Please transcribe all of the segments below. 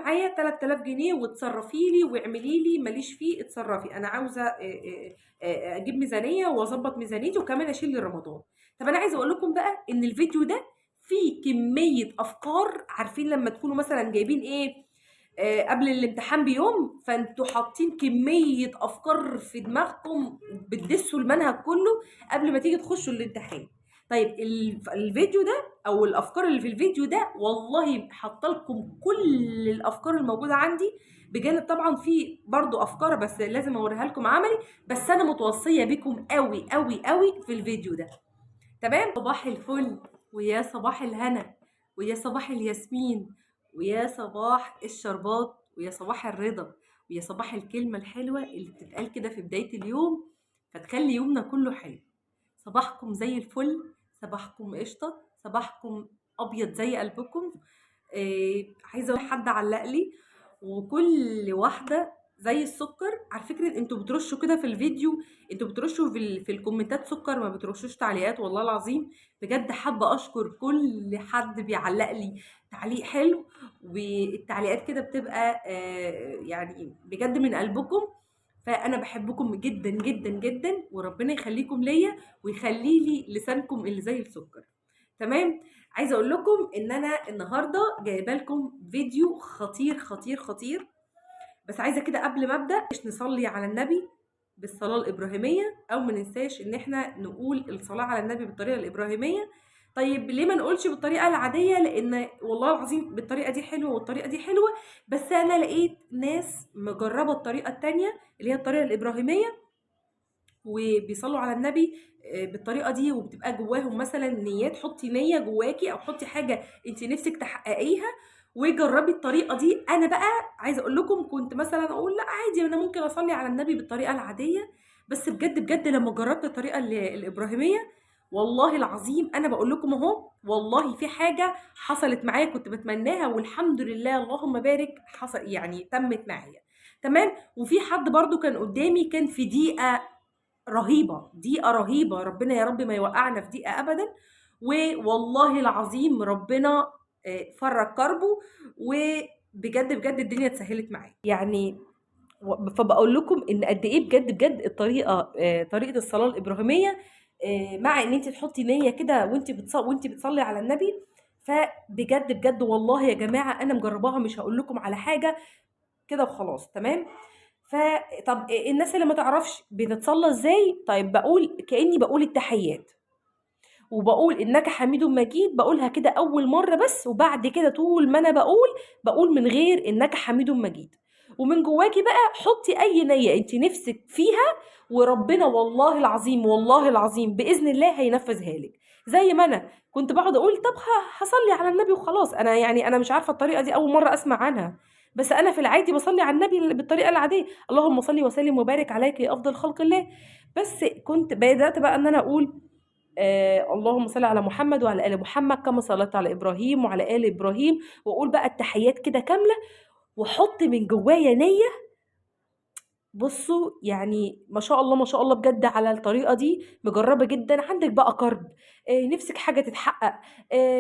معايا 3000 جنيه واتصرفي لي واعملي لي، ماليش فيه، اتصرفي، انا عاوزه اجيب ميزانية واظبط ميزانيتي وكمان اشيل لرمضان. طب انا عايزه اقول لكم بقى ان الفيديو ده فيه كمية افكار. عارفين لما تكونوا مثلا جايبين ايه قبل الامتحان بيوم، فانتوا حاطين كمية افكار في دماغكم، بتدسوا المنهج كله قبل ما تيجي تخشوا الامتحان. طيب الفيديو ده او الافكار اللي في الفيديو ده والله حاطه لكم كل الافكار الموجودة عندي، بجانب طبعا في برضو افكار بس لازم اوريها لكم عملي، بس انا متوصيه بكم قوي قوي قوي في الفيديو ده. تمام؟ صباح الفل ويا صباح الهنا ويا صباح الياسمين ويا صباح الشربات ويا صباح الرضا ويا صباح الكلمة الحلوة اللي بتتقال كده في بداية اليوم فتخلي يومنا كله حلو. صباحكم زي الفل، صباحكم قشطة، صباحكم أبيض زي قلبكم. عايزة أقول حد علق لي وكل واحدة زي السكر. على فكرة انتوا بترشوا كده في الفيديو، انتوا بترشوا في الكومنتات سكر، ما بترشوش تعليقات. والله العظيم بجد حابة أشكر كل حد بيعلق لي تعليق حلو، والتعليقات كده بتبقى يعني بجد من قلبكم. فأنا بحبكم جدا جدا جدا، وربنا يخليكم ليا ويخلي لي لسانكم اللي زي السكر. تمام؟ عايزة أقول لكم إن أنا النهاردة جايبة لكم فيديو خطير خطير خطير، بس عايزة كده قبل ما أبدأ نصلي على النبي بالصلاة الإبراهيمية، أو ما ننساش إن إحنا نقول الصلاة على النبي بالطريقة الإبراهيمية. طيب ليه ما نقولش بالطريقة العادية؟ لأن والله العظيم بالطريقة دي حلوة والطريقة دي حلوة، بس أنا لقيت ناس مجربة الطريقة التانية اللي هي الطريقة الإبراهيمية وبيصلوا على النبي بالطريقة دي، وبتبقى جواهم مثلا نيات. حطي نية جواكي أو حطي حاجة أنت نفسك تحققيها وجربي الطريقة دي. أنا بقى عايزة أقول لكم كنت مثلا أقول لا عادي أنا ممكن أصلي على النبي بالطريقة العادية، بس بجد بجد لما جربت الطريقة الإبراهيمية والله العظيم أنا بقول لكم أهو، والله في حاجة حصلت معايا كنت بتمناها والحمد لله اللهم بارك حصل، يعني تمت معايا. تمام؟ وفي حد برضو كان قدامي كان في ضيقة رهيبة، ضيقة رهيبة، ربنا يا رب ما يوقعنا في ضيقة أبدا، والله العظيم ربنا فرج كربه وبجد بجد الدنيا اتسهلت معاه. يعني فبقول لكم ان قد ايه بجد بجد الطريقة، طريقه الصلاة الابراهيمية، مع ان انت تحطي نيه كده وانت بتصلي على النبي، فبجد بجد والله يا جماعة انا مجرباها، مش هقول لكم على حاجة كده وخلاص. تمام؟ فطب الناس اللي ما تعرفش بتتصلى ازاي، طيب بقول كاني بقول التحيات وبقول انك حميد مجيد، بقولها كده اول مرة بس، وبعد كده طول ما انا بقول من غير انك حميد مجيد. ومن جواكي بقى حطي اي نيه انت نفسك فيها، وربنا والله العظيم والله العظيم باذن الله هينفذها لك. زي ما انا كنت بقعد اقول طب هصلي على النبي وخلاص، انا يعني انا مش عارفه الطريقة دي، اول مرة اسمع عنها، بس انا في العادي بصلي على النبي بالطريقة العادية، اللهم صل وسلم وبارك عليك يا افضل خلق الله. بس كنت بدات بقى ان انا اقول اللهم صل على محمد وعلى آل محمد كما صليت على إبراهيم وعلى آل إبراهيم، وأقول بقى التحيات كده كاملة، وأحط من جوايا نية. بصوا يعني ما شاء الله ما شاء الله بجد على الطريقة دي مجربة جدا. عندك بقى كرب، نفسك حاجة تتحقق،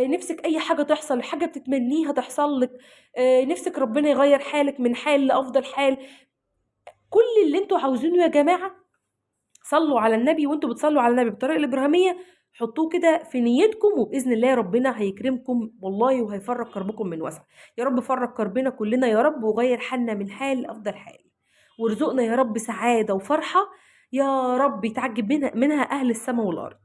نفسك أي حاجة تحصل، حاجة بتتمنيها تحصل لك، نفسك ربنا يغير حالك من حال لأفضل حال، كل اللي انتوا عاوزينه يا جماعة صلوا على النبي. وانتوا بتصلوا على النبي بالطريقة الإبراهيمية حطوه كده في نيتكم، وبإذن الله ربنا هيكرمكم والله وهيفرج كربكم من وسع. يا رب فرج كربنا كلنا يا رب، وغير حالنا من حال لأفضل حال، وارزقنا يا رب سعادة وفرحة يا رب يتعجب منها أهل السماء والأرض.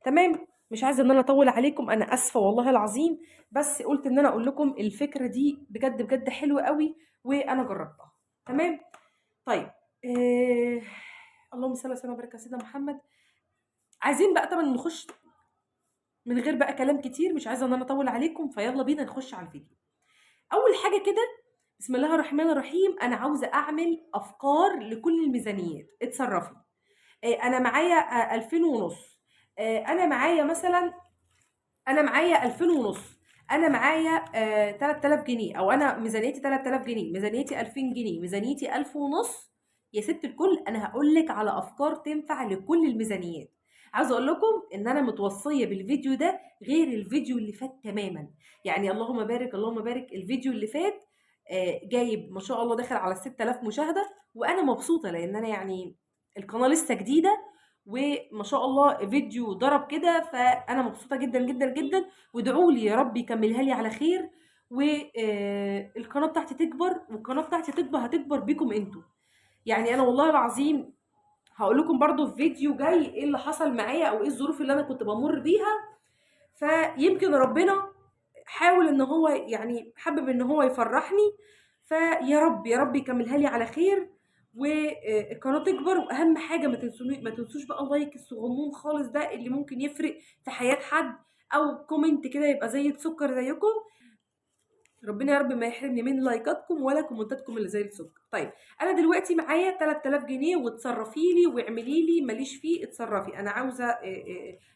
تمام؟ مش عايزة إن أنا أطول عليكم، أنا آسفة والله العظيم، بس قلت إن أنا أقول لكم الفكرة دي بجد بجد حلوة قوي وأنا جربتها. تمام؟ طيب اللهم صل وسلم وبارك على سيدنا محمد. عايزين بقى طبعا نخش من غير بقى كلام كتير، مش عايزه ان انا اطول عليكم، فيلا بينا نخش على الفيديو. اول حاجة كده بسم الله الرحمن الرحيم، انا عاوزه اعمل افكار لكل الميزانيات. اتصرفي. انا معايا 2000 ونص، انا معايا مثلا، انا معايا 2000 ونص، انا معايا 3000 جنيه، او انا ميزانيتي 3000 جنيه، ميزانيتي 2000 جنيه، ميزانيتي 1000 ونص. يا ست الكل انا هقول لك على افكار تنفع لكل الميزانيات. عاوزه اقول لكم ان انا متوصيه بالفيديو ده غير الفيديو اللي فات تماما، يعني اللهم بارك اللهم بارك. الفيديو اللي فات جايب ما شاء الله داخل على 6000 مشاهده، وانا مبسوطة لان انا يعني القناة لسه جديدة وما شاء الله فيديو ضرب كده، فانا مبسوطة جدا جدا جدا. وادعوا لي يا رب يكملها لي على خير، والقناة بتاعتي تكبر، والقناة بتاعتي تكبر هتكبر بيكم انتوا. يعني انا والله العظيم هقول لكم برضو في فيديو جاي ايه اللي حصل معايا او ايه الظروف اللي انا كنت بمر بيها، فيمكن ربنا حاول ان هو يعني حابب ان هو يفرحني، فيا رب يا رب يكملها لي على خير والقناة تكبر. واهم حاجة ما تنسوش بقى ال like الصغنون خالص ده اللي ممكن يفرق في حياة حد، او comment كده يبقى زي السكر زيكم. ربنا يا رب ما يحرمني من لايكاتكم ولا كومنتاتكم اللي زي السكر. طيب انا دلوقتي معايا 3000 جنيه، واتصرفي لي واعملي لي، ماليش فيه اتصرفي، انا عاوزه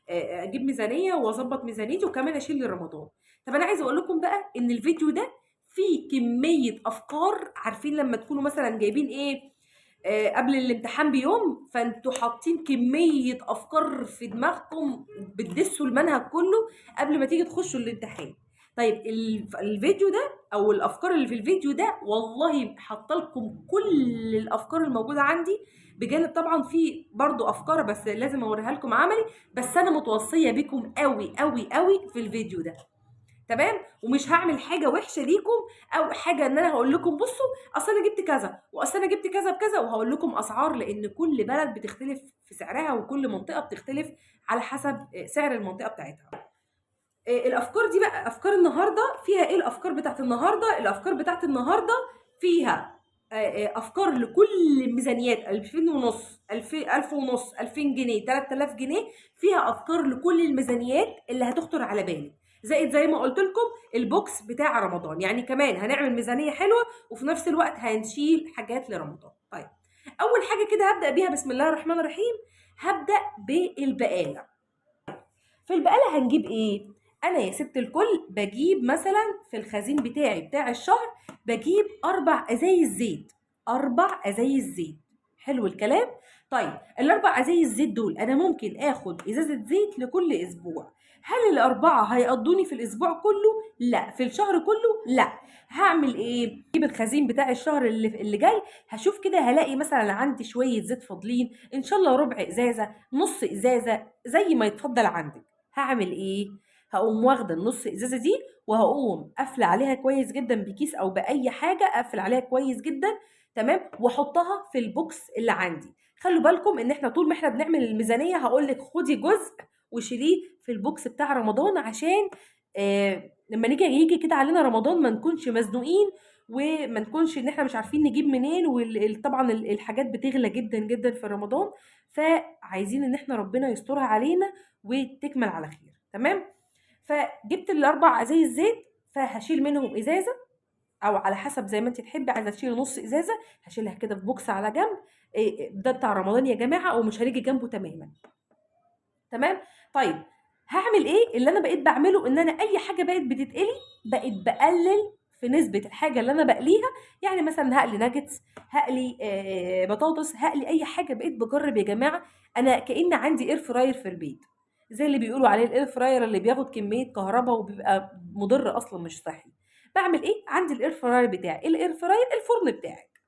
اجيب ميزانية واظبط ميزانيتي وكمان اشيل لرمضان. طب انا عايزه اقول لكم بقى ان الفيديو ده فيه كمية افكار. عارفين لما تكونوا مثلا جايبين ايه قبل الامتحان بيوم، فانتوا حاطين كمية افكار في دماغكم، بتدسوا المنهج كله قبل ما تيجي تخشوا الامتحان. طيب الفيديو ده او الافكار اللي في الفيديو ده والله حاطه لكم كل الافكار الموجودة عندي، بجانب طبعا في برضو افكار بس لازم اوريها لكم عملي، بس انا متوصيه بيكم قوي قوي قوي في الفيديو ده، تمام؟ ومش هعمل حاجة وحشة ليكم او حاجة ان انا هقول لكم بصوا اصل انا جبت كذا واصل انا جبت كذا بكذا، وهقول لكم اسعار، لان كل بلد بتختلف في سعرها وكل منطقة بتختلف على حسب سعر المنطقة بتاعتها. الافكار دي بقى افكار النهارده فيها ايه؟ الافكار بتاعت النهارده، الافكار بتاعت النهارده فيها افكار لكل الميزانيات، 2500 ونص، 1000 ونص، 2000 جنيه، 3000 جنيه، فيها افكار لكل الميزانيات اللي هتخطر على بالك، زائد زي ما قلت لكم ال box بتاع رمضان. يعني كمان هنعمل ميزانية حلوة وفي نفس الوقت هنشيل حاجات لرمضان. طيب اول حاجة كده هبدا بيها بسم الله الرحمن الرحيم، هبدا بالبقاله. في البقالة هنجيب ايه؟ انا يا ست الكل بجيب مثلا في الخزين بتاعي بتاع الشهر بجيب 4 ازايز زيت، 4 ازايز زيت. حلو الكلام؟ طيب ال4 ازايز زيت دول انا ممكن اخد ازازة زيت لكل اسبوع. هل ال4 هيقضوني في الاسبوع كله؟ لا. في الشهر كله؟ لا. هعمل ايه؟ اجيب الخزين بتاع الشهر اللي جاي، هشوف كده هلاقي مثلا عندي شوية زيت فاضلين، ان شاء الله ربع ازازة، نص ازازة، زي ما يتفضل عندك. هعمل ايه؟ هقوم واخده النص ازازة دي وهقوم قافله عليها كويس جدا بكيس او باي حاجة، اقفل عليها كويس جدا، تمام، واحطها في ال box اللي عندي. خلوا بالكم ان احنا طول ما احنا بنعمل الميزانية هقول لك خدي جزء وشيليه في ال box بتاع رمضان، عشان لما يجي كده علينا رمضان ما نكونش مزنوقين وما نكونش ان احنا مش عارفين نجيب منين، وطبعا الحاجات بتغلى جدا جدا في رمضان، فعايزين ان احنا ربنا يسترها علينا وتكمل على خير، تمام؟ فجبت ال4 ازايز زيت، فهشيل منهم ازازة او على حسب زي ما انت تحبي، عايزه تشيلي نص ازازة هشيلها كده في box على جنب، ده بتاع رمضان يا جماعة ومش هنيجي جنبه تماما، تمام؟ طيب هعمل ايه؟ اللي انا بقيت بعمله ان انا اي حاجة بقت بتتقلي بقيت بقلل في نسبه الحاجة اللي انا بقليها. يعني مثلا هقلي ناجتس، هقلي بطاطس، هقلي اي حاجة، بقيت بجرب يا جماعة. انا كأن عندي air fryer في البيت، زي اللي بيقولوا عليه ال air fryer اللي بياخد كمية كهرباء وبيبقى مضر اصلا مش صحي. بعمل ايه؟ عندي ال air fryer بتاعي. ايه ال air fryer؟ الفرن بتاعك.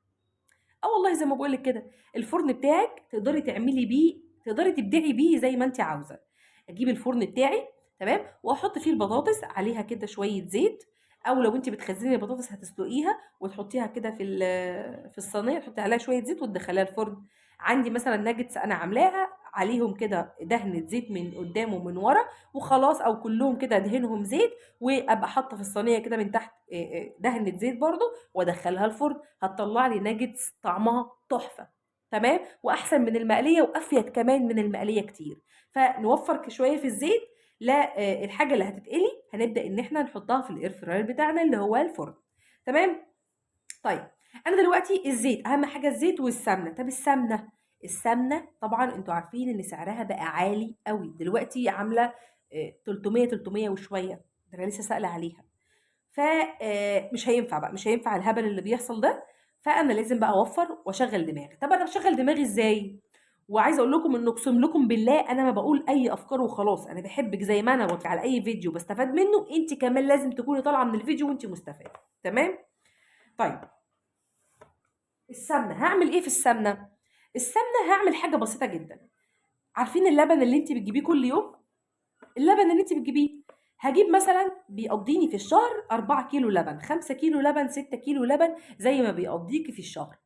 والله زي ما بقول لك كده، الفرن بتاعك تقدري تعملي بيه، تقدري تبدعي بيه زي ما انت عاوزه. اجيب الفرن بتاعي، تمام، واحط فيه البطاطس عليها كده شوية زيت، او لو انت بتخزني البطاطس هتسلقيها وتحطيها كده في الصينية، تحطي عليها شوية زيت وتدخليها الفرن. عندي مثلا ناجتس انا عاملاها عليهم كده دهنه زيت من قدام ومن ورا وخلاص، او كلهم كده ادهنهم زيت وابقى حاطه في الصينية كده من تحت دهنه زيت برضو وادخلها الفرن، هتطلع لي ناجتس طعمها تحفة، تمام، واحسن من المقليه وافيد كمان من المقليه كتير. فنوفر شوية في الزيت. لا الحاجة اللي هتتقلي هنبدا ان احنا نحطها في ال air fryer بتاعنا اللي هو الفرن، تمام؟ طيب انا دلوقتي الزيت اهم حاجة، الزيت والسمنه. طب السمنة طبعا انتوا عارفين ان سعرها بقى عالي قوي دلوقتي، عامله 300 وشوية، ده انا لسه سائله عليها. ف مش هينفع بقى، مش هينفع الهبل اللي بيحصل ده، فانا لازم بقى اوفر واشغل دماغي. طب انا بشغل دماغي ازاي؟ وعايزه اقول لكم ان اقسم لكم بالله انا ما بقول اي افكار وخلاص، انا بحبك زي ما انا بتفرج على اي فيديو بستفاد منه، انت كمان لازم تكوني طالعه من الفيديو وانت مستفادة، تمام؟ طيب السمنة هعمل ايه في السمنة؟ السمنة هعمل حاجة بسيطة جدا. عارفين اللبن اللي انت بتجيبيه كل يوم؟ اللبن اللي انت بتجيبيه هجيب مثلا بيقضيني في الشهر 4 كيلو لبن، 5 كيلو لبن، 6 كيلو لبن، زي ما بيقضيكي في الشهر.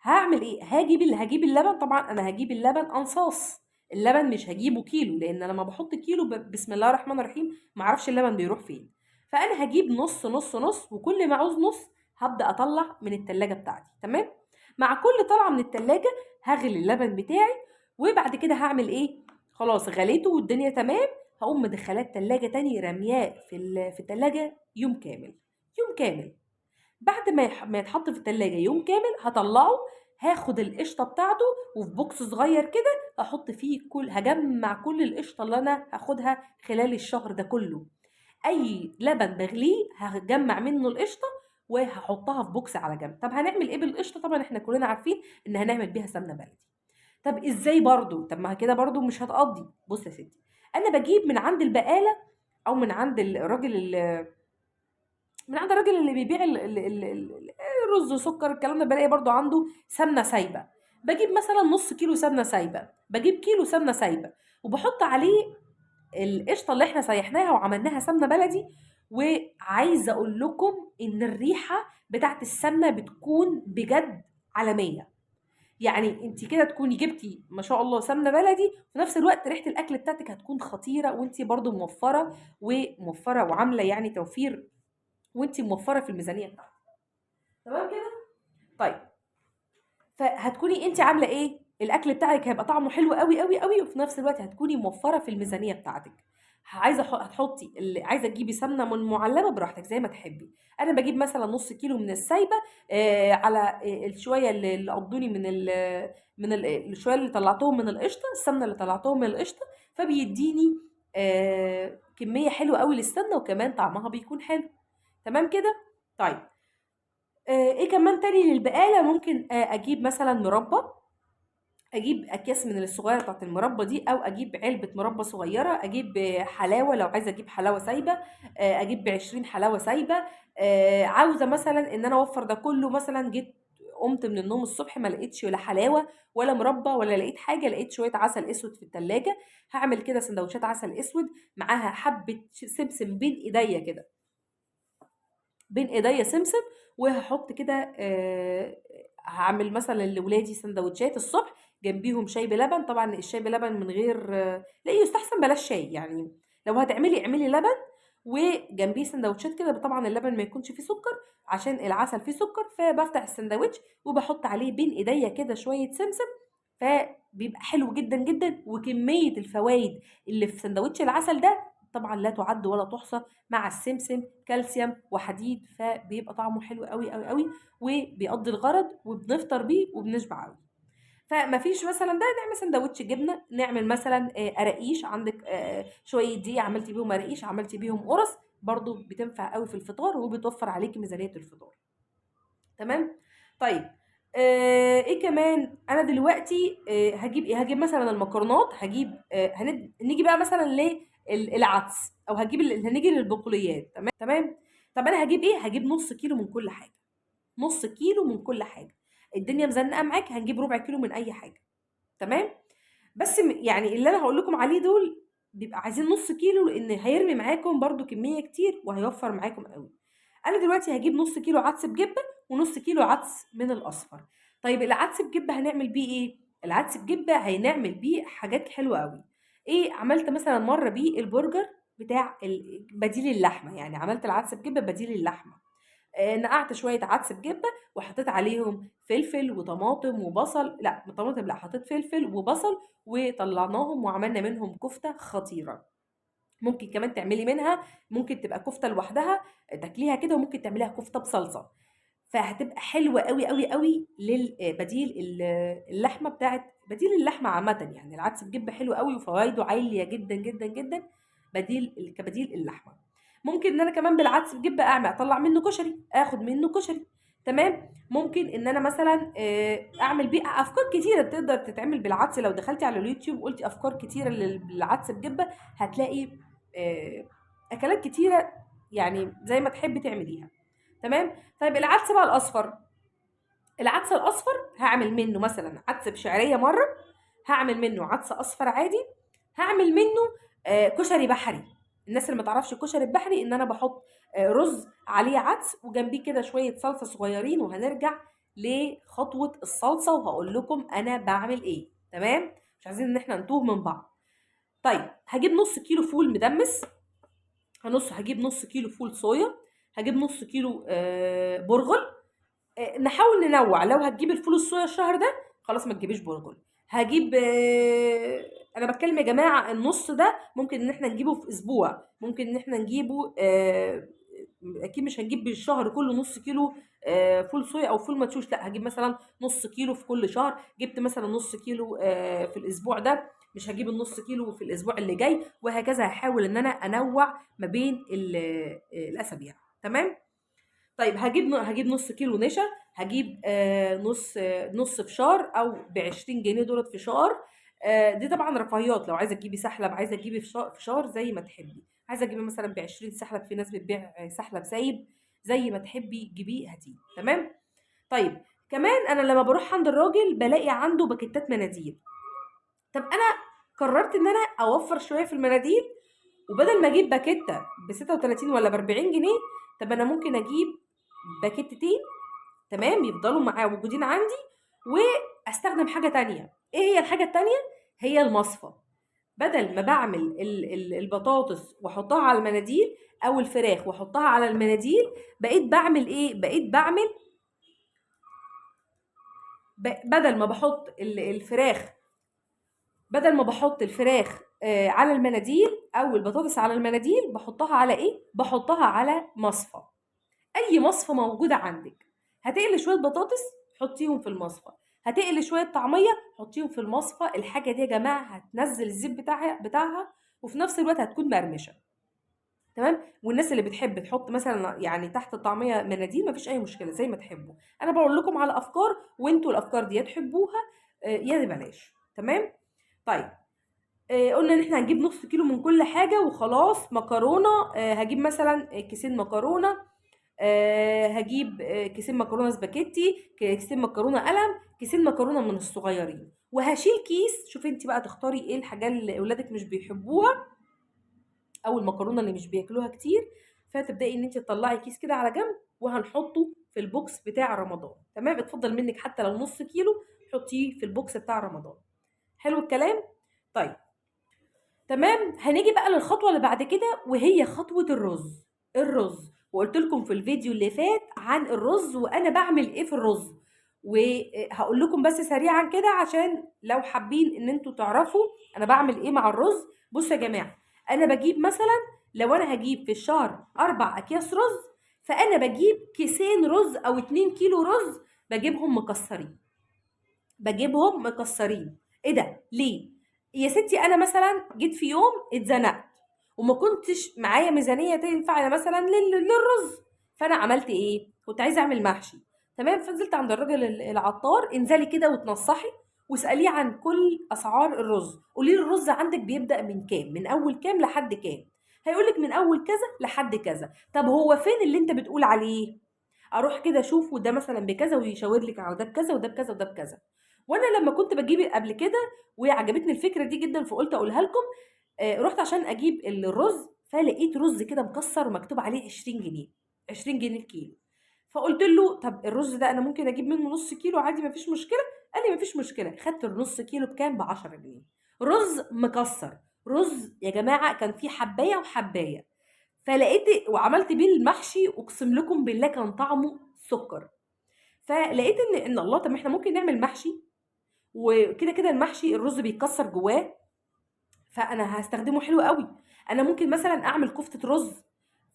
هعمل ايه؟ هجيب اللبن. طبعا انا هجيب اللبن انصاص، اللبن مش هجيبه كيلو، لان لما بحط كيلو بسم الله الرحمن الرحيم معرفش اللبن بيروح فين. فانا هجيب نص نص نص، وكل ما عاوز نص هبدا اطلع من التلاجة بتاعتي. تمام؟ مع كل طلعه من التلاجة هغلي اللبن بتاعي، وبعد كده هعمل ايه؟ خلاص غليته والدنيا تمام، هقوم مدخلاه التلاجة تاني، رمياه في التلاجة يوم كامل. يوم كامل. بعد ما يتحط في التلاجة يوم كامل هطلعه، هاخد القشطة بتاعته وفي box صغير كده هحط فيه هجمع كل القشطة اللي أنا هاخدها خلال الشهر ده كله. أي لبن بغليه هجمع منه القشطة وهحطها في box على جنب. طب هنعمل إيه بالقشطة؟ طبعا إحنا كلنا عارفين إن هنعمل بيها سمنة بلدي. طب إزاي برضو؟ طب ما كده برضو مش هتقضي. بص يا ستي، أنا بجيب من عند البقالة أو من عند الراجل من عند الراجل اللي بيبيع الرز وسكر الكلام ده، بلاقي برضو عنده سمنة سايبة. بجيب مثلا نص كيلو سمنة سايبة، بجيب كيلو سمنة سايبة، وبحط عليه القشطة اللي احنا سيحناها وعملناها سمنة بلدي. وعايزة اقول لكم ان الريحة بتاعت السمنة بتكون بجد عالمية. يعني انت كده تكوني جبتي ما شاء الله سمنة بلدي، وفي نفس الوقت ريحة الاكل بتاعتك هتكون خطيرة، وانت برضو موفرة وموفرة وعاملة يعني توفير، وانت موفرة في الميزانية بتاعتك. تمام كده؟ طيب فهتكوني انت عاملة ايه؟ الاكل بتاعك هيبقى طعمه حلو قوي قوي قوي، وفي نفس الوقت هتكوني موفرة في الميزانية بتاعتك. عايزة هتحطي اللي عايزة تجيبي سمنة من معلبة براحتك زي ما تحبي. أنا بجيب مثلا نص كيلو من السايبة، على الشوية اللي قضوني من من الشوية اللي طلعتهم من القشطة، السمنة اللي طلعتهم من القشطة، فبيديني كمية حلوة قوي للسمنة، وكمان طعمها بيكون حلو. تمام كده؟ طيب ايه كمان تاني للبقالة؟ ممكن اجيب مثلا مربى، اجيب اكياس من الصغيرة بتاعت المربى دي، او اجيب علبة مربى صغيرة، اجيب حلاوة لو عايزه اجيب حلاوة سايبه، اجيب 20 حلاوة سايبه. عاوزه مثلا ان انا اوفر ده كله، مثلا جيت قمت من النوم الصبح ما لقيتش ولا حلاوة ولا مربى ولا لقيت حاجة، لقيت شوية عسل اسود في التلاجة، هعمل كده سندوتشات عسل اسود معاها حبه سمسم بين ايديا كده، بين ايديا سمسم، وهحط كده، هعمل مثلا لولادي سندوتشات الصبح جنبيهم شاي بلبن. طبعا الشاي بلبن من غير، لا يستحسن بلاش شاي، يعني لو هتعملي اعملي لبن وجنبيه سندوتشات كده. طبعا اللبن ما يكونش فيه سكر عشان العسل فيه سكر، فبفتح السندوتش وبحط عليه بين ايديا كده شوية سمسم، فبيبقى حلو جدا جدا. وكمية الفوائد اللي في سندوتش العسل ده طبعا لا تعد ولا تحصى، مع السمسم كالسيوم وحديد، فبيبقى طعمه حلو قوي قوي قوي، وبيقضي الغرض، وبنفطر بيه وبنشبع قوي. فما فيش مثلا ده، نعمل سندوتش جبنه، نعمل مثلا، قراقيش، عندك، شوية دقيق عملتي بيهم قراقيش، عملتي بيهم قرص، برضو بتنفع قوي في الفطار وبتوفر عليكي ميزانية الفطار. تمام؟ طيب ايه كمان؟ انا دلوقتي، هجيب ايه؟ هجيب مثلا المكرونات، هجيب، نيجي بقى مثلا العدس، او هجيب هنيجي للبقوليات. تمام؟ تمام؟ طب انا هجيب ايه؟ هجيب نص كيلو من كل حاجة، نص كيلو من كل حاجة. الدنيا مزنقه معاك هنجيب ربع كيلو من اي حاجة. تمام؟ بس يعني اللي انا هقول لكم عليه دول بيبقى عايزين نص كيلو، لان هيرمي معاكم برضو كمية كتير وهيوفر معاكم قوي. انا دلوقتي هجيب نص كيلو عدس بجبه ونص كيلو عدس من الاصفر. طيب العدس بجبه هنعمل بيه ايه؟ العدس بجبه هنعمل بيه حاجات حلوة قوي. ايه؟ عملت مثلا مرة بيه البرجر بتاع بديل اللحمة، يعني عملت العدس بجبه بديل اللحمة. نقعت شوية عدس بجبه وحطيت عليهم فلفل وطماطم وبصل، لا طماطم لا، حطيت فلفل وبصل، وطلعناهم وعملنا منهم كفته خطيرة. ممكن كمان تعملي منها، ممكن تبقى كفته لوحدها تاكليها كده، وممكن تعمليها كفته بصلصه، فهتبقى حلوة قوي قوي قوي للبديل اللحمة بتاعت بديل اللحمة عامة. يعني العدس بجبه حلو قوي وفوائده عالية جدا جدا جدا كبديل اللحمة. ممكن ان انا كمان بالعدس بجبه اطلع منه كشري، اخد منه كشري. تمام؟ ممكن ان انا مثلا، اعمل بيه افكار كتيرة تقدر تتعمل بالعدس. لو دخلتي على اليوتيوب وقلتي افكار كتيرة للعدس بجبه هتلاقي، اكلات كتيرة يعني زي ما تحبي تعمليها. تمام. طيب العدس بقى الاصفر، العدس الاصفر هعمل منه مثلا عدس بشعريه مرة، هعمل منه عدس اصفر عادي، هعمل منه كشري بحري. الناس اللي ما تعرفش الكشري البحري ان انا بحط رز عليه عدس وجنبيه كده شوية صلصه صغيرين، وهنرجع لخطوه الصلصه وهقول لكم انا بعمل ايه. تمام، مش عايزين ان احنا نتوه من بعض. طيب هجيب نص كيلو فول مدمس، هجيب نص كيلو فول صويا، هجيب نص كيلو برغل. نحاول ننوع، لو هتجيب الفول الصويا الشهر ده خلاص ما تجيبيش برغل. هجيب انا بتكلم يا جماعة النص ده ممكن ان احنا نجيبه في اسبوع، ممكن ان احنا نجيبه، اكيد مش هنجيب بالشهر كله نص كيلو فول صويا او فول مدشوش، لا هجيب مثلا نص كيلو في كل شهر. جبت مثلا نص كيلو في الاسبوع ده، مش هجيب النص كيلو في الاسبوع اللي جاي، وهكذا. هحاول ان انا انوع ما بين الاسابيع. تمام. طيب هجيب نص كيلو نشا، هجيب نص فشار او ب20 جنيه دولت فشار. دي طبعا رفاهيات، لو عايزه تجيبي سحلب، عايزه تجيبي فشار زي ما تحبي، عايزه تجيبي مثلا ب20 سحلب، في ناس بتبيع سحلب سايب، زي ما تحبي جيبيه هاتيه. تمام. طيب كمان انا لما بروح عند الراجل بلاقي عنده باكيتات مناديل. طب انا قررت ان انا اوفر شوية في المناديل، وبدل ما اجيب باكيته ب36 ولا ب40 جنيه، طب انا ممكن اجيب باكيتتين، تمام، يفضلوا معايا موجودين عندي، واستخدم حاجة تانية. ايه هي الحاجة التانية؟ هي المصفى. بدل ما بعمل البطاطس واحطها على المناديل او الفراخ واحطها على المناديل، بقيت بعمل ايه؟ بقيت بعمل بدل ما بحط الفراخ، بدل ما بحط الفراخ على المناديل او البطاطس على المناديل، بحطها على ايه؟ بحطها على مصفى. اي مصفى موجودة عندك. هتقلي شوية بطاطس حطيهم في المصفى، هتقلي شوية طعميه حطيهم في المصفى. الحاجة دي يا جماعة هتنزل الزيت بتاعها، وفي نفس الوقت هتكون مقرمشه. تمام. والناس اللي بتحب تحط مثلا تحت الطعمية مناديل مفيش اي مشكلة، زي ما تحبوا. انا بقول لكم على افكار، وانتوا الافكار دي يا تحبوها، يا بلاش. تمام. طيب قلنا ان احنا هنجيب نص كيلو من كل حاجة وخلاص. مكرونه، هجيب مثلا كيسين مكرونه، هجيب كيسين مكرونه سباكيتي، كيسين مكرونه قلم، كيسين مكرونه من الصغيرين، وهشيل كيس. شوفي انت بقى تختاري ايه الحاجة اللي اولادك مش بيحبوها او المكرونه اللي مش بياكلوها كتير، فتبداي ان انت تطلعي كيس كده على جنب، وهنحطه في ال box بتاع رمضان. تمام. اتفضل منك حتى لو نص كيلو حطيه في ال box بتاع رمضان. حلو الكلام. طيب تمام. هنيجي بقى للخطوة اللي بعد كده، وهي خطوة الرز. الرز وقلت لكم في الفيديو اللي فات عن الرز وانا بعمل ايه في الرز، وهقول لكم بس سريعا كده عشان لو حابين ان انتوا تعرفوا انا بعمل ايه مع الرز. بصوا يا جماعة، انا بجيب مثلا لو انا هجيب في الشهر 4 اكياس رز، فانا بجيب كيسين رز او 2 كيلو رز، بجيبهم مكسرين. بجيبهم مكسرين. ايه ده؟ ليه يا ستي؟ انا مثلا جيت في يوم اتزنقت وما كنتش معايا ميزانية تنفع مثلا للرز، فانا عملت ايه؟ كنت عايزه اعمل محشي. تمام. فنزلت عند الراجل العطار، انزلي كده وتنصحي واساليه عن كل اسعار الرز، قولي له الرز عندك بيبدا من كام، من اول كام لحد كام؟ هيقولك من اول كذا لحد كذا. طب هو فين اللي انت بتقول عليه؟ اروح كده اشوفه، ده مثلا بكذا، ويشاور لك على ده بكذا وده بكذا وده بكذا. وانا لما كنت بجيب قبل كده وعجبتني الفكرة دي جدا فقلت اقولها لكم، رحت عشان اجيب الرز، فلقيت رز كده مكسر ومكتوب عليه 20 جنيه، 20 جنيه الكيلو. فقلت له طب الرز ده انا ممكن اجيب منه نص كيلو عادي مفيش مشكلة؟ قال لي مفيش مشكلة. خدت النص كيلو بكام؟ ب10 جنيه. رز مكسر، رز يا جماعة كان فيه حبايه وحبايه، فلقيت وعملت بيه المحشي، اقسم لكم بالله كان طعمه سكر. فلقيت ان الله، طب احنا ممكن نعمل محشي، وكده كده المحشي الرز بيتكسر جواه، فانا هستخدمه حلو قوي. انا ممكن مثلا اعمل كفته رز،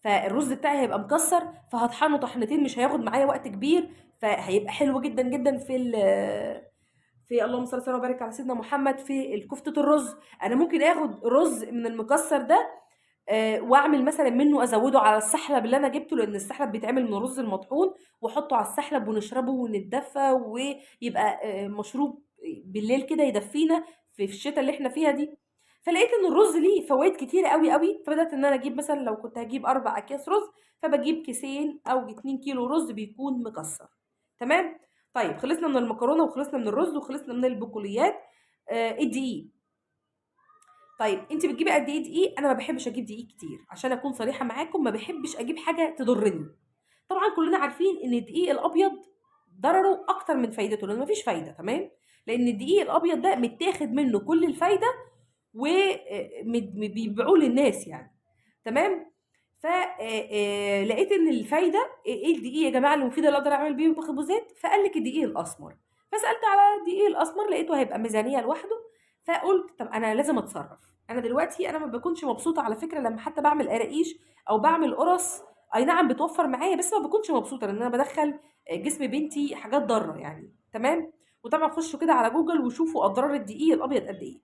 فالرز بتاعي هيبقى مكسر، فهطحنه طحنتين مش هياخد معايا وقت كبير، فهيبقى حلو جدا جدا في اللهم صل وسلم وبارك على سيدنا محمد في كفته الرز. انا ممكن اخد رز من المكسر ده، واعمل مثلا منه، ازوده على السحلب اللي انا جبته، لان السحلب بيتعمل من الرز المطحون، واحطه على السحلب ونشربه ونتدفى، ويبقى مشروب بالليل كده يدفينا في الشتاء اللي احنا فيها دي. فلقيت ان الرز ليه فوائد كتيرة قوي قوي، فبدات ان انا اجيب مثلا لو كنت هجيب 4 اكياس رز، فبجيب كيسين او 2 كيلو رز بيكون مكسر. تمام. طيب خلصنا من المكرونه وخلصنا من الرز وخلصنا من البقوليات. الدقيق. طيب انت بتجيبي قد ايه دقيق؟ انا ما بحبش اجيب دقيق كتير، عشان اكون صريحه معاكم، ما بحبش اجيب حاجة تضرني. طبعا كلنا عارفين ان الدقيق الابيض ضرره اكتر من فايدته، لان مفيش فايده. تمام. لان الدقيق الابيض ده متاخد منه كل الفايدة وبيبيعوه للناس يعني. تمام. فلقيت ان الفايدة ايه الدقيق يا جماعة المفيدة اللي اقدر اعمل بيه مخبوزات؟ فقال لك الدقيق الاسمر. فسالت على الدقيق الاسمر لقيته هيبقى ميزانية لوحده. فقلت طب انا لازم اتصرف. انا دلوقتي انا ما بكونش مبسوطة على فكرة لما حتى بعمل قراقيش او بعمل قرص، اي نعم بتوفر معايا، بس ما بكونش مبسوطة لان انا بدخل جسم بنتي حاجات ضارة يعني. تمام. وطبعا خشوا كده على جوجل وشوفوا اضرار الدقيق الابيض قد ايه.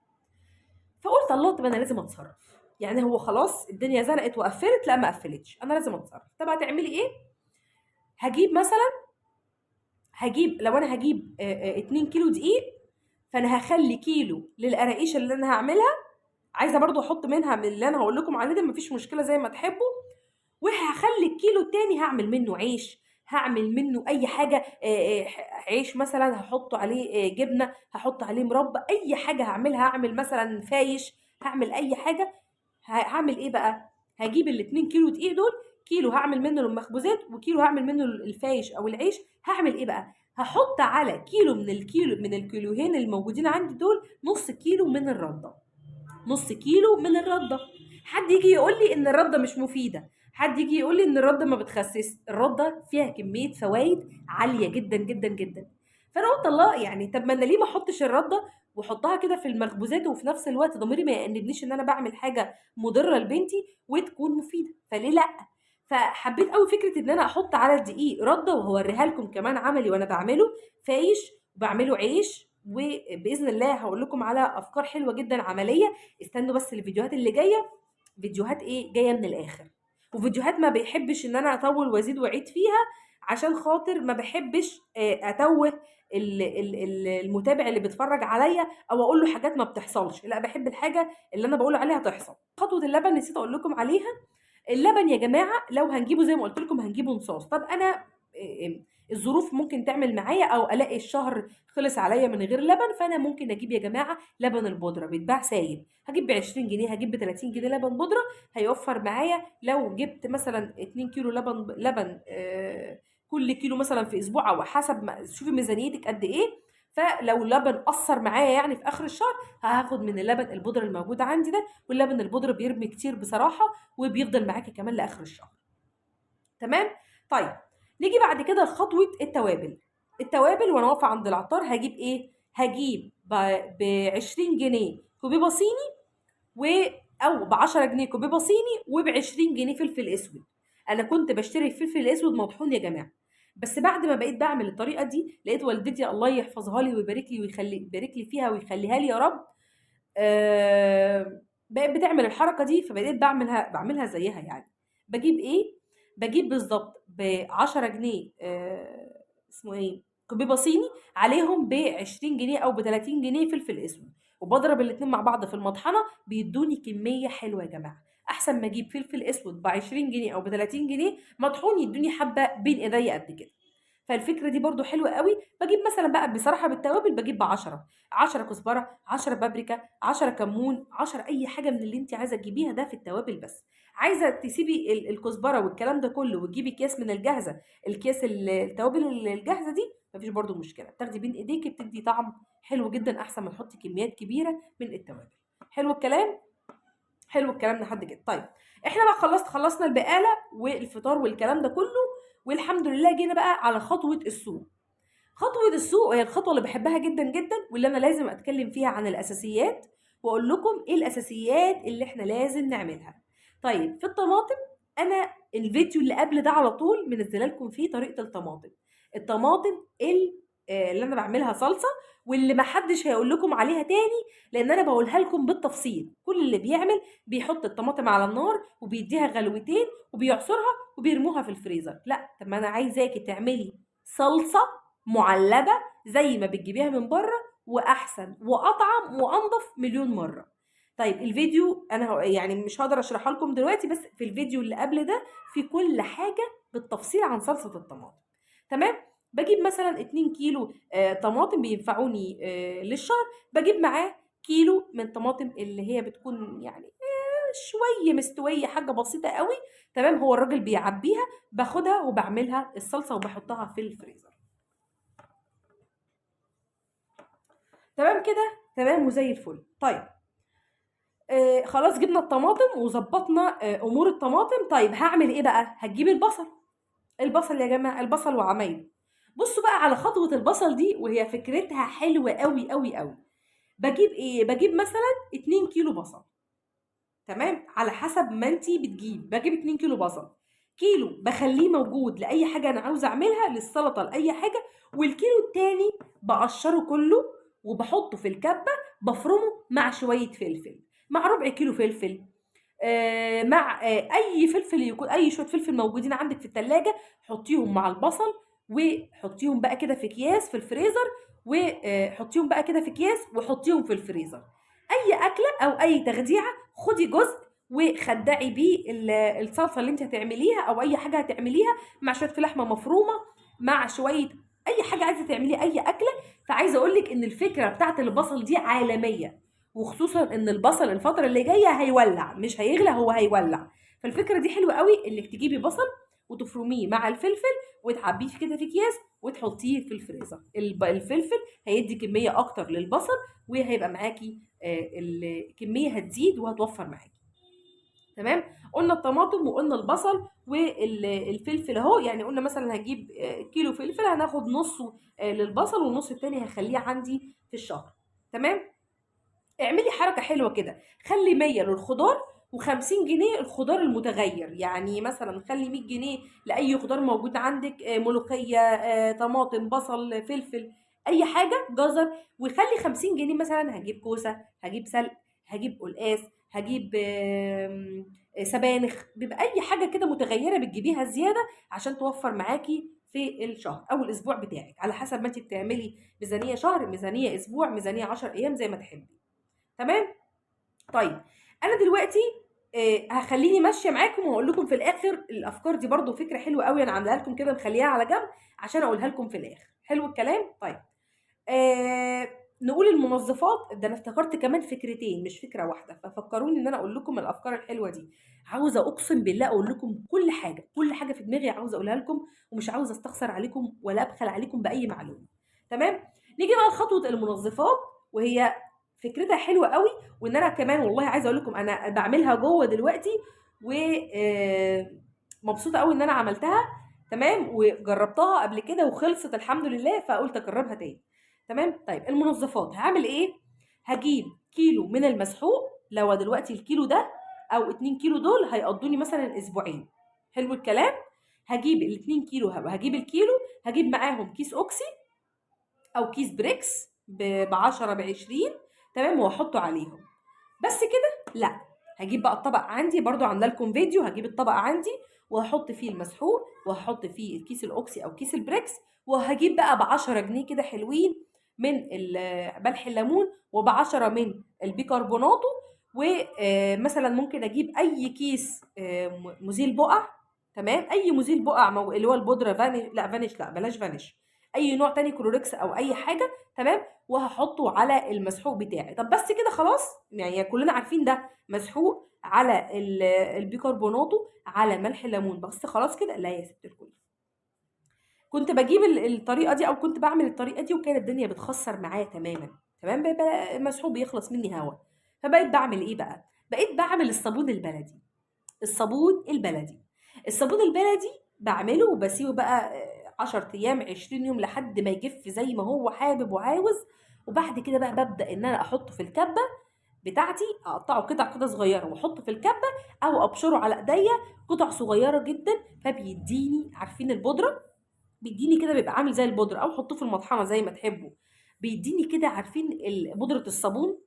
فقلت الله، طب انا لازم اتصرف يعني، هو خلاص الدنيا زنقت وقفلت؟ لا ما قفلتش، انا لازم اتصرف. طب هتعملي ايه؟ هجيب مثلا، هجيب لو انا هجيب 2 كيلو دقيق، فانا هخلي كيلو للقراقيش اللي انا هعملها، عايزه برضو احط منها من اللي انا هقول لكم عليه ده، مفيش مشكلة زي ما تحبوا. وهخلي الكيلو التاني هعمل منه عيش، هعمل منه اي حاجة، عيش مثلا هحط عليه جبنه، هحط عليه مربى، اي حاجة هعملها، هعمل مثلا فايش، هعمل اي حاجة. هعمل ايه بقى؟ هجيب ال2 كيلو دقيق دول، كيلو هعمل منه المخبوزات وكيلو هعمل منه الفايش او العيش. هعمل ايه بقى؟ هحط على كيلو من الكيلو من الكيلوهين الموجودين عندي دول نص كيلو من الردة، نص كيلو من الردة. حد يجي يقول لي ان الردة مش مفيدة، حد يجي يقول لي ان الردة ما بتخسس، الردة فيها كمية فوائد عالية جدا جدا جدا. فانا قلت الله يعني، طب ما انا ليه ما احطش الردة واحطها كده في المخبوزات، وفي نفس الوقت ضميري ما يأنبنيش ان انا بعمل حاجة مضرة لبنتي وتكون مفيدة، فليه لا؟ فحبيت قوي فكرة ان انا احط على الدقيق رده، وهوريها لكم كمان عملي وانا بعمله فايش وبعمله عيش، وباذن الله هقول لكم على افكار حلوة جدا عملية. استنوا بس الفيديوهات اللي جاية، فيديوهات ايه جاية من الاخر، وفيديوهات ما بيحبش ان انا اطول وازيد واعيد فيها، عشان خاطر ما بحبش اتوه المتابع اللي بيتفرج عليا او اقول له حاجات ما بتحصلش، لا بحب الحاجة اللي انا بقول عليها تحصل. خطوة اللبن نسيت اقول لكم عليها. اللبن يا جماعة لو هنجيبه زي ما قلت لكم هنجيبه نصاص. طب انا الظروف ممكن تعمل معايا او الاقي الشهر خلص عليا من غير لبن، فانا ممكن اجيب يا جماعة لبن البودره، بيتباع سايب، هجيب ب 20 جنيه، هجيب ب 30 جنيه لبن بودره، هيوفر معايا. لو جبت مثلا 2 كيلو لبن كل كيلو مثلا في اسبوع او حسب ما شوفي ميزانيتك قد ايه. فلو اللبن قصر معايا يعني في اخر الشهر هاخد من اللبن البودره الموجود عندي ده، واللبن البودره بيرمي كتير بصراحة وبيفضل معاكي كمان لاخر الشهر. تمام. طيب نيجي بعد كده لخطوه التوابل. التوابل وانا واقفة عند العطار هجيب ايه؟ هجيب ب 20 جنيه كوبيبه صيني، او ب 10 جنيه كوبيبه صيني، وب 20 جنيه فلفل اسود. انا كنت بشتري الفلفل الاسود مطحون يا جماعة، بس بعد ما بقيت بعمل الطريقة دي لقيت والدتي الله يحفظها لي ويبارك لي ويخلي يبارك لي فيها ويخليها لي يا رب، بقيت بتعمل الحركة دي، فبقيت بعملها زيها يعني. بجيب ايه؟ بجيب بالظبط ب 10 جنيه اسمه ايه كوبيبه صيني، عليهم ب 20 جنيه او ب 30 جنيه فلفل اسود، وبضرب الاتنين مع بعض في المطحنه، بيدوني كمية حلوة يا جماعة. احسن ما اجيب فلفل اسود ب 20 جنيه او ب 30 جنيه مطحون يدوني حبه بين ايديا قد كده. فالفكرة دي برضو حلوة قوي. بجيب مثلا بقى بصراحة بالتوابل بجيب ب 10 كزبره، 10 بابريكا، 10 كمون، 10 اي حاجة من اللي انت عايزه تجيبيها، ده في التوابل بس. عايزه تسيبي الكزبره والكلام ده كله وتجيبي اكياس من الجاهزة، الكياس التوابل الجاهزة دي مفيش برضو مشكلة، بتاخدي بين ايديكي بتدي طعم حلو جدا، احسن ما تحطي كميات كبيرة من التوابل. حلو الكلام، حلو الكلام لحد كده. طيب احنا بقى خلصنا البقالة والفطار والكلام ده كله، والحمد لله جينا بقى على خطوة السوق. خطوة السوق هي الخطوة اللي بحبها جدا جدا، واللي انا لازم اتكلم فيها عن الاساسيات واقول لكم ايه الاساسيات اللي احنا لازم نعملها. طيب في الطماطم، انا الفيديو اللي قبل ده على طول منزله لكم فيه طريقه الطماطم، الطماطم اللي انا بعملها صلصه، واللي ما حدش هيقول لكم عليها تاني لان انا بقولها لكم بالتفصيل. كل اللي بيعمل بيحط الطماطم على النار وبيديها غلوتين وبيعصرها وبيرموها في الفريزر. لا، طب ما انا عايزاكي تعملي صلصه معلبه زي ما بتجيبيها من بره، واحسن واطعم وانضف مليون مرة. طيب الفيديو انا يعني مش هقدر اشرحها لكم دلوقتي، بس في الفيديو اللي قبل ده في كل حاجة بالتفصيل عن صلصه الطماطم. تمام. بجيب مثلا 2 كيلو طماطم بينفعوني للشهر، بجيب معاه كيلو من طماطم اللي هي بتكون يعني شوية مستوية، حاجة بسيطة قوي. تمام. هو الراجل بيعبيها، باخدها وبعملها الصلصه وبحطها في الفريزر. تمام كده، تمام وزي الفل. طيب خلاص جبنا الطماطم وظبطنا امور الطماطم. طيب هعمل ايه بقى؟ هتجيب البصل. البصل يا جماعة، البصل وعمايله. بصوا بقى على خطوة البصل دي، وهي فكرتها حلوة قوي قوي قوي. بجيب ايه؟ بجيب مثلا 2 كيلو بصل. تمام، على حسب ما انتي بتجيب. بجيب 2 كيلو بصل، كيلو بخليه موجود لاي حاجة انا عاوزه اعملها، للسلطة، لاي حاجة، والكيلو التاني بقشره كله وبحطه في الكبه، بفرمه مع شوية فلفل، مع ربع كيلو فلفل، مع اي فلفل يكون، اي شوية فلفل موجودين عندك في التلاجة حطيهم مع البصل، وحطيهم بقى كده في اكياس في الفريزر، وحطيهم بقى كده في اكياس وحطيهم في الفريزر. اي اكله او اي تخديعه خدي جزء وخدعي بيه الصلصه اللي انت هتعمليها او اي حاجة هتعمليها، مع شوية لحمه مفرومه، مع شوية اي حاجة عايزه تعمليها، اي اكله. فعايزه اقول لك ان الفكرة بتاعت البصل دي عالمية، وخصوصا ان البصل الفترة اللي جاية هيولع، مش هيغلى، هو هيولع. فالفكرة دي حلوة قوي، انك تجيبي بصل وتفرميه مع الفلفل وتعبيه كده في اكياس وتحطيه في الفريزر. الفلفل هيدي كمية اكتر للبصل، وهيبقى معاكي الكمية هتزيد وهتوفر معاكي. تمام. قلنا الطماطم وقلنا البصل والفلفل اهو. يعني قلنا مثلا هجيب كيلو فلفل، هناخد نصه للبصل والنص التاني هخليه عندي في الشهر. تمام. اعملي حركة حلوة كده، خلي 100 للخضار و50 جنيه الخضار المتغير. يعني مثلا خلي 100 جنيه لاي خضار موجود عندك، ملوخية، طماطم، بصل، فلفل، اي حاجة، جزر، وخلي 50 جنيه مثلا هجيب كوسة، هجيب سلق، هجيب قلقاس، هجيب سبانخ، بيبقى اي حاجة كده متغيرة بتجيبيها زيادة عشان توفر معاكي في الشهر او الاسبوع بتاعك، على حسب ما انت بتعملي ميزانية شهر، ميزانية اسبوع، ميزانية 10 ايام، زي ما تحبي. تمام. طيب انا دلوقتي هخليني ماشية معاكم وهقول لكم في الاخر الافكار دي برضو فكرة حلوة قوي، انا عاملاها لكم كده مخليها على جنب عشان اقولها لكم في الاخر. حلو الكلام. طيب نقول المنظفات. ده انا افتكرت كمان فكرتين مش فكرة واحدة، ففكروني ان انا اقول لكم الافكار الحلوة دي. عاوزه اقسم بالله اقول لكم كل حاجة، كل حاجة في دماغي عاوزه اقولها لكم، ومش عاوزه استخسر عليكم ولا ابخل عليكم باي معلومة. تمام. نيجي بقى لخطوه المنظفات، وهي فكرتها حلوة قوي، وان انا كمان والله عايزه اقول لكم انا بعملها جوه دلوقتي، ومبسوطة قوي ان انا عملتها. تمام. وجربتها قبل كده وخلصت الحمد لله، فقلت اجربها تاني. تمام. طيب المنظفات هعمل ايه؟ هجيب كيلو من المسحوق، لو دلوقتي الكيلو ده او 2 كيلو دول هيقضوني مثلا اسبوعين. حلو الكلام. هجيب ال 2 كيلو، هجيب الكيلو، هجيب معاهم كيس اوكسي او كيس بريكس ب 10 ب 20. تمام. واحطه عليهم بس كده. لا، هجيب بقى الطبق عندي، برضو عامله لكم فيديو، هجيب الطبق عندي وهحط فيه المسحوق وهحط فيه الكيس الاوكسي او كيس البريكس، وهجيب بقى ب 10 جنيه كده حلوين من ملح الليمون، وب10 من البيكربوناتو، ومثلا ممكن اجيب اي كيس مزيل بقع. تمام. اي مزيل بقع اللي هو البودره فانيش، لا فانيش، لا بلاش فانيش، اي نوع تاني كلوركس او اي حاجة. تمام. وهحطه على المسحوق بتاعي. طب بس كده خلاص، يعني كلنا عارفين ده مسحوق على البيكربوناتو على ملح الليمون بس خلاص كده. لا يا ست الكل، كنت بجيب الطريقة دي او كنت بعمل الطريقة دي، وكانت الدنيا بتخسر معايا تماما. تمام. بقى المسحوق بيخلص مني هوا. فبقيت بعمل ايه بقى؟ بقيت بعمل الصابون البلدي. الصابون البلدي، الصابون البلدي بعمله وبسيبه بقى 10 ايام 20 يوم لحد ما يجف زي ما هو حابب وعاوز. وبعد كده بقى ببدا ان انا احطه في الكبه بتاعتي، اقطعه قطع كده صغيرة واحطه في الكبه، او ابشره على ايديا قطع صغيرة جدا، فبيديني، عارفين البودره، بيديني كده بيبقى عامل زي البودره، او حطوه في المطحنه زي ما تحبوا، بيديني كده، عارفين بودره الصابون.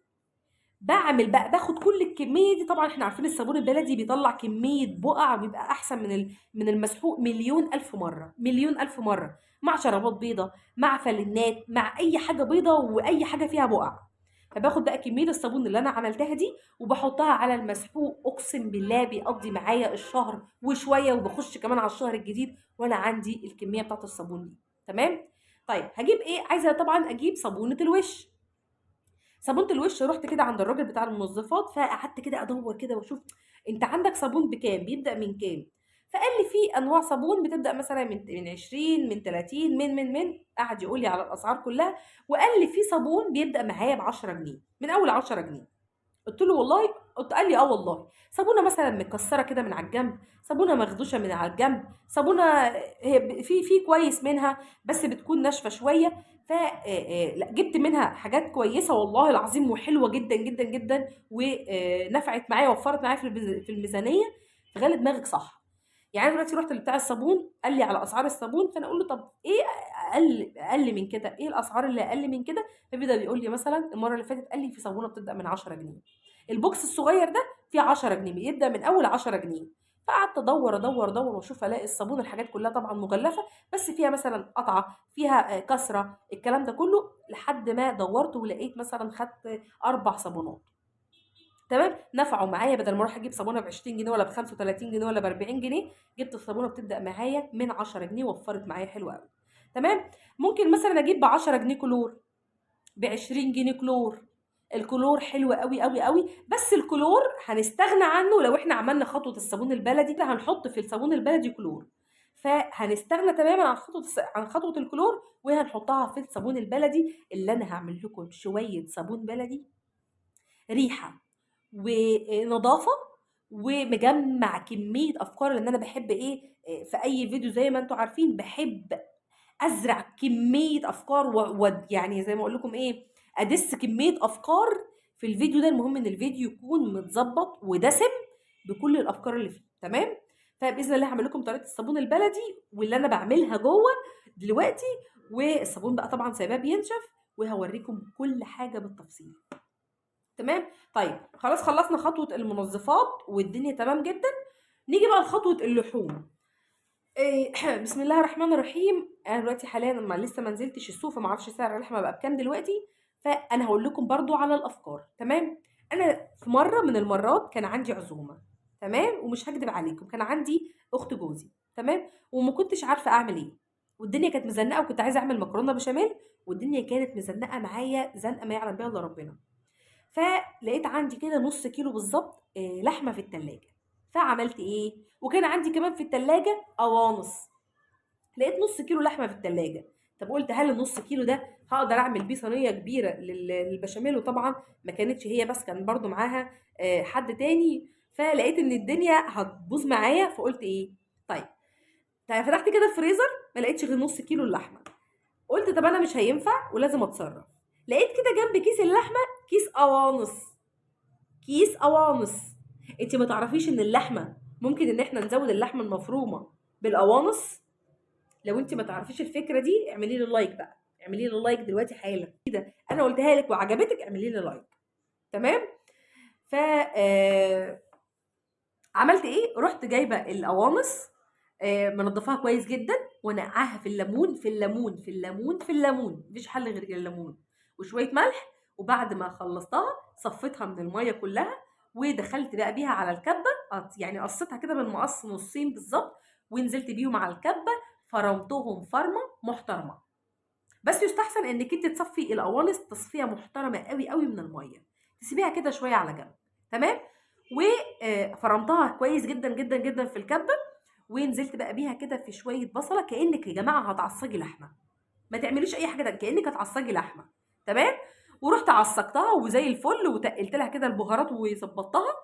بعمل بقى، باخد كل الكمية دي. طبعا احنا عارفين الصابون البلدي بيطلع كمية بقع، بيبقى احسن من المسحوق مليون الف مرة، مليون الف مرة، مع شرابات بيضة، مع فلنات، مع اي حاجة بيضة واي حاجة فيها بقع. فباخد بقى كمية الصابون اللي انا عملتها دي وبحطها على المسحوق، اقسم بالله بيقضي معايا الشهر وشوية، وبخش كمان على الشهر الجديد وانا عندي الكمية بتاعت الصابون دي. تمام. طيب هجيب ايه؟ عايزه طبعا اجيب صابونه الوش. صابونه الوش رحت كده عند الراجل بتاع المنظفات، فقعدت كده ادور كده واشوف انت عندك صابون بكام، بيبدا من كام. فقال لي في انواع صابون بتبدا مثلا من 20، من 30، من قعد يقول لي على الاسعار كلها، وقال لي في صابون بيبدا معايا ب 10 جنيه، من اول 10 جنيه. قلت له والله؟ قال لي اه والله. صابونه مثلا متكسره كده من على الجنب، صابونه مخدوشه من على الجنب، صابونه هي في كويس منها بس بتكون ناشفة شوية. ف لا، جبت منها حاجات كويسة والله العظيم، وحلوه جدا جدا جدا، ونفعت معايا ووفرت معايا في الميزانية. فغالي دماغك صح. يعني انا دلوقتي رحت لبتاع الصابون قال لي على اسعار الصابون، فانا اقول له طب ايه اقل من كده، ايه الاسعار اللي اقل من كده؟ فبيبدا بيقول لي مثلا المرة اللي فاتت قال لي في صابونه بتبدا من 10 جنيه، ال box الصغير ده فيه 10 جنيه، بيبدا من اول 10 جنيه. فقعدت ادور ادور ادور واشوف الاقي الصابون، الحاجات كلها طبعا مغلفه بس فيها مثلا قطعه، فيها كسره، الكلام ده كله، لحد ما دورت ولقيت مثلا خدت 4 صابونات. تمام، نفعوا معايا. بدل ما اروح اجيب صابونه ب 20 جنيه ولا ب 35 جنيه ولا ب 40 جنيه، جبت الصابونه بتبدا معايا من 10 جنيه، وفرت معايا حلوة قوي. تمام. ممكن مثلا اجيب ب 10 جنيه كلور، ب 20 جنيه كلور. الكلور حلو قوي قوي قوي، بس الكلور هنستغنى عنه لو احنا عملنا خطوة الصابون البلدي. ده هنحط في الصابون البلدي كلور، فهنستغنى تماما عن خطوة الكلور، وهنحطها في الصابون البلدي اللي انا هعمل لكم شوية صابون بلدي ريحه ونظافه ومجمع كمية افكار. لان انا بحب ايه في اي فيديو زي ما انتم عارفين بحب ازرع كمية افكار يعني زي ما اقول لكم ايه، ادس كمية افكار في الفيديو ده. المهم ان الفيديو يكون متظبط ودسم بكل الافكار اللي فيه. تمام. فباذن الله هعمل لكم طريقه الصابون البلدي واللي انا بعملها جوه دلوقتي، والصابون بقى طبعا سايباه بينشف، وهوريكم كل حاجة بالتفصيل. تمام. طيب خلاص خلصنا خطوة المنظفات والدنيا تمام جدا. نيجي بقى لخطوه اللحوم. بسم الله الرحمن الرحيم. انا دلوقتي حاليا ما لسه ما نزلتش السوق، فما اعرفش سعر اللحمة بقى بكام دلوقتي، فانا هقول لكم برضو على الافكار. تمام. انا في مرة من المرات كان عندي عزومة، تمام، ومش هكدب عليكم، كان عندي اخت جوزي، تمام، وما كنتش عارفه اعمل ايه، والدنيا كانت مزنقه، وكنت عايزه اعمل مكرونه بشاميل، والدنيا كانت مزنقه معايا زنقه ما يعلم بها الا ربنا. فلقيت عندي كده نص كيلو بالظبط لحمه في التلاجة. فعملت ايه؟ وكان عندي كمان في التلاجة قوانص، لقيت نص كيلو لحمه في التلاجة. طب قلت هل النص كيلو ده هقدر اعمل بيه صينية كبيرة للبشاميل؟ وطبعا ما كانتش هي بس، كان برضو معاها حد تاني. فلقيت ان الدنيا هتبوظ معايا، فقلت ايه، طيب فتحت كده الفريزر ما لقيتش غير نص كيلو اللحمة. قلت طب انا مش هينفع ولازم اتصرف. لقيت كده جنب كيس اللحمة كيس قوانص، كيس قوانص. انت ما تعرفيش ان اللحمة ممكن ان احنا نزود اللحمة المفرومه بالقوانص؟ لو انت ما تعرفيش الفكرة دي اعملي لي like بقى، اعملي لي like دلوقتي حالا كده، انا قلتها لك وعجبتك اعملي لي like. تمام. ف عملت ايه؟ رحت جايبه القوانص، منضفاها كويس جدا، ونقعها في الليمون في الليمون في الليمون في الليمون، مفيش حل غير الليمون وشوية ملح. وبعد ما خلصتها صفيتها من المية كلها، ودخلت بقى بيها على الكبه، يعني قصيتها كده بالمقص نصين بالظبط، ونزلت بيهم على الكبه، فرمتهم فرمه محترمه. بس يستحسن انك انت تصفي القوانص تصفية محترمه قوي قوي من المية، تسيبيها كده شوية على جنب. تمام. وفرمتها كويس جدا جدا جدا في الكبه، ونزلت بقى بيها كده في شوية بصله، كانك يا جماعة هتعصجي لحمه، ما تعمليش اي حاجة، كانك هتعصجي لحمه. تمام. ورحت عصجتها وزي الفل، وتقلت لها كده البهارات وظبطتها،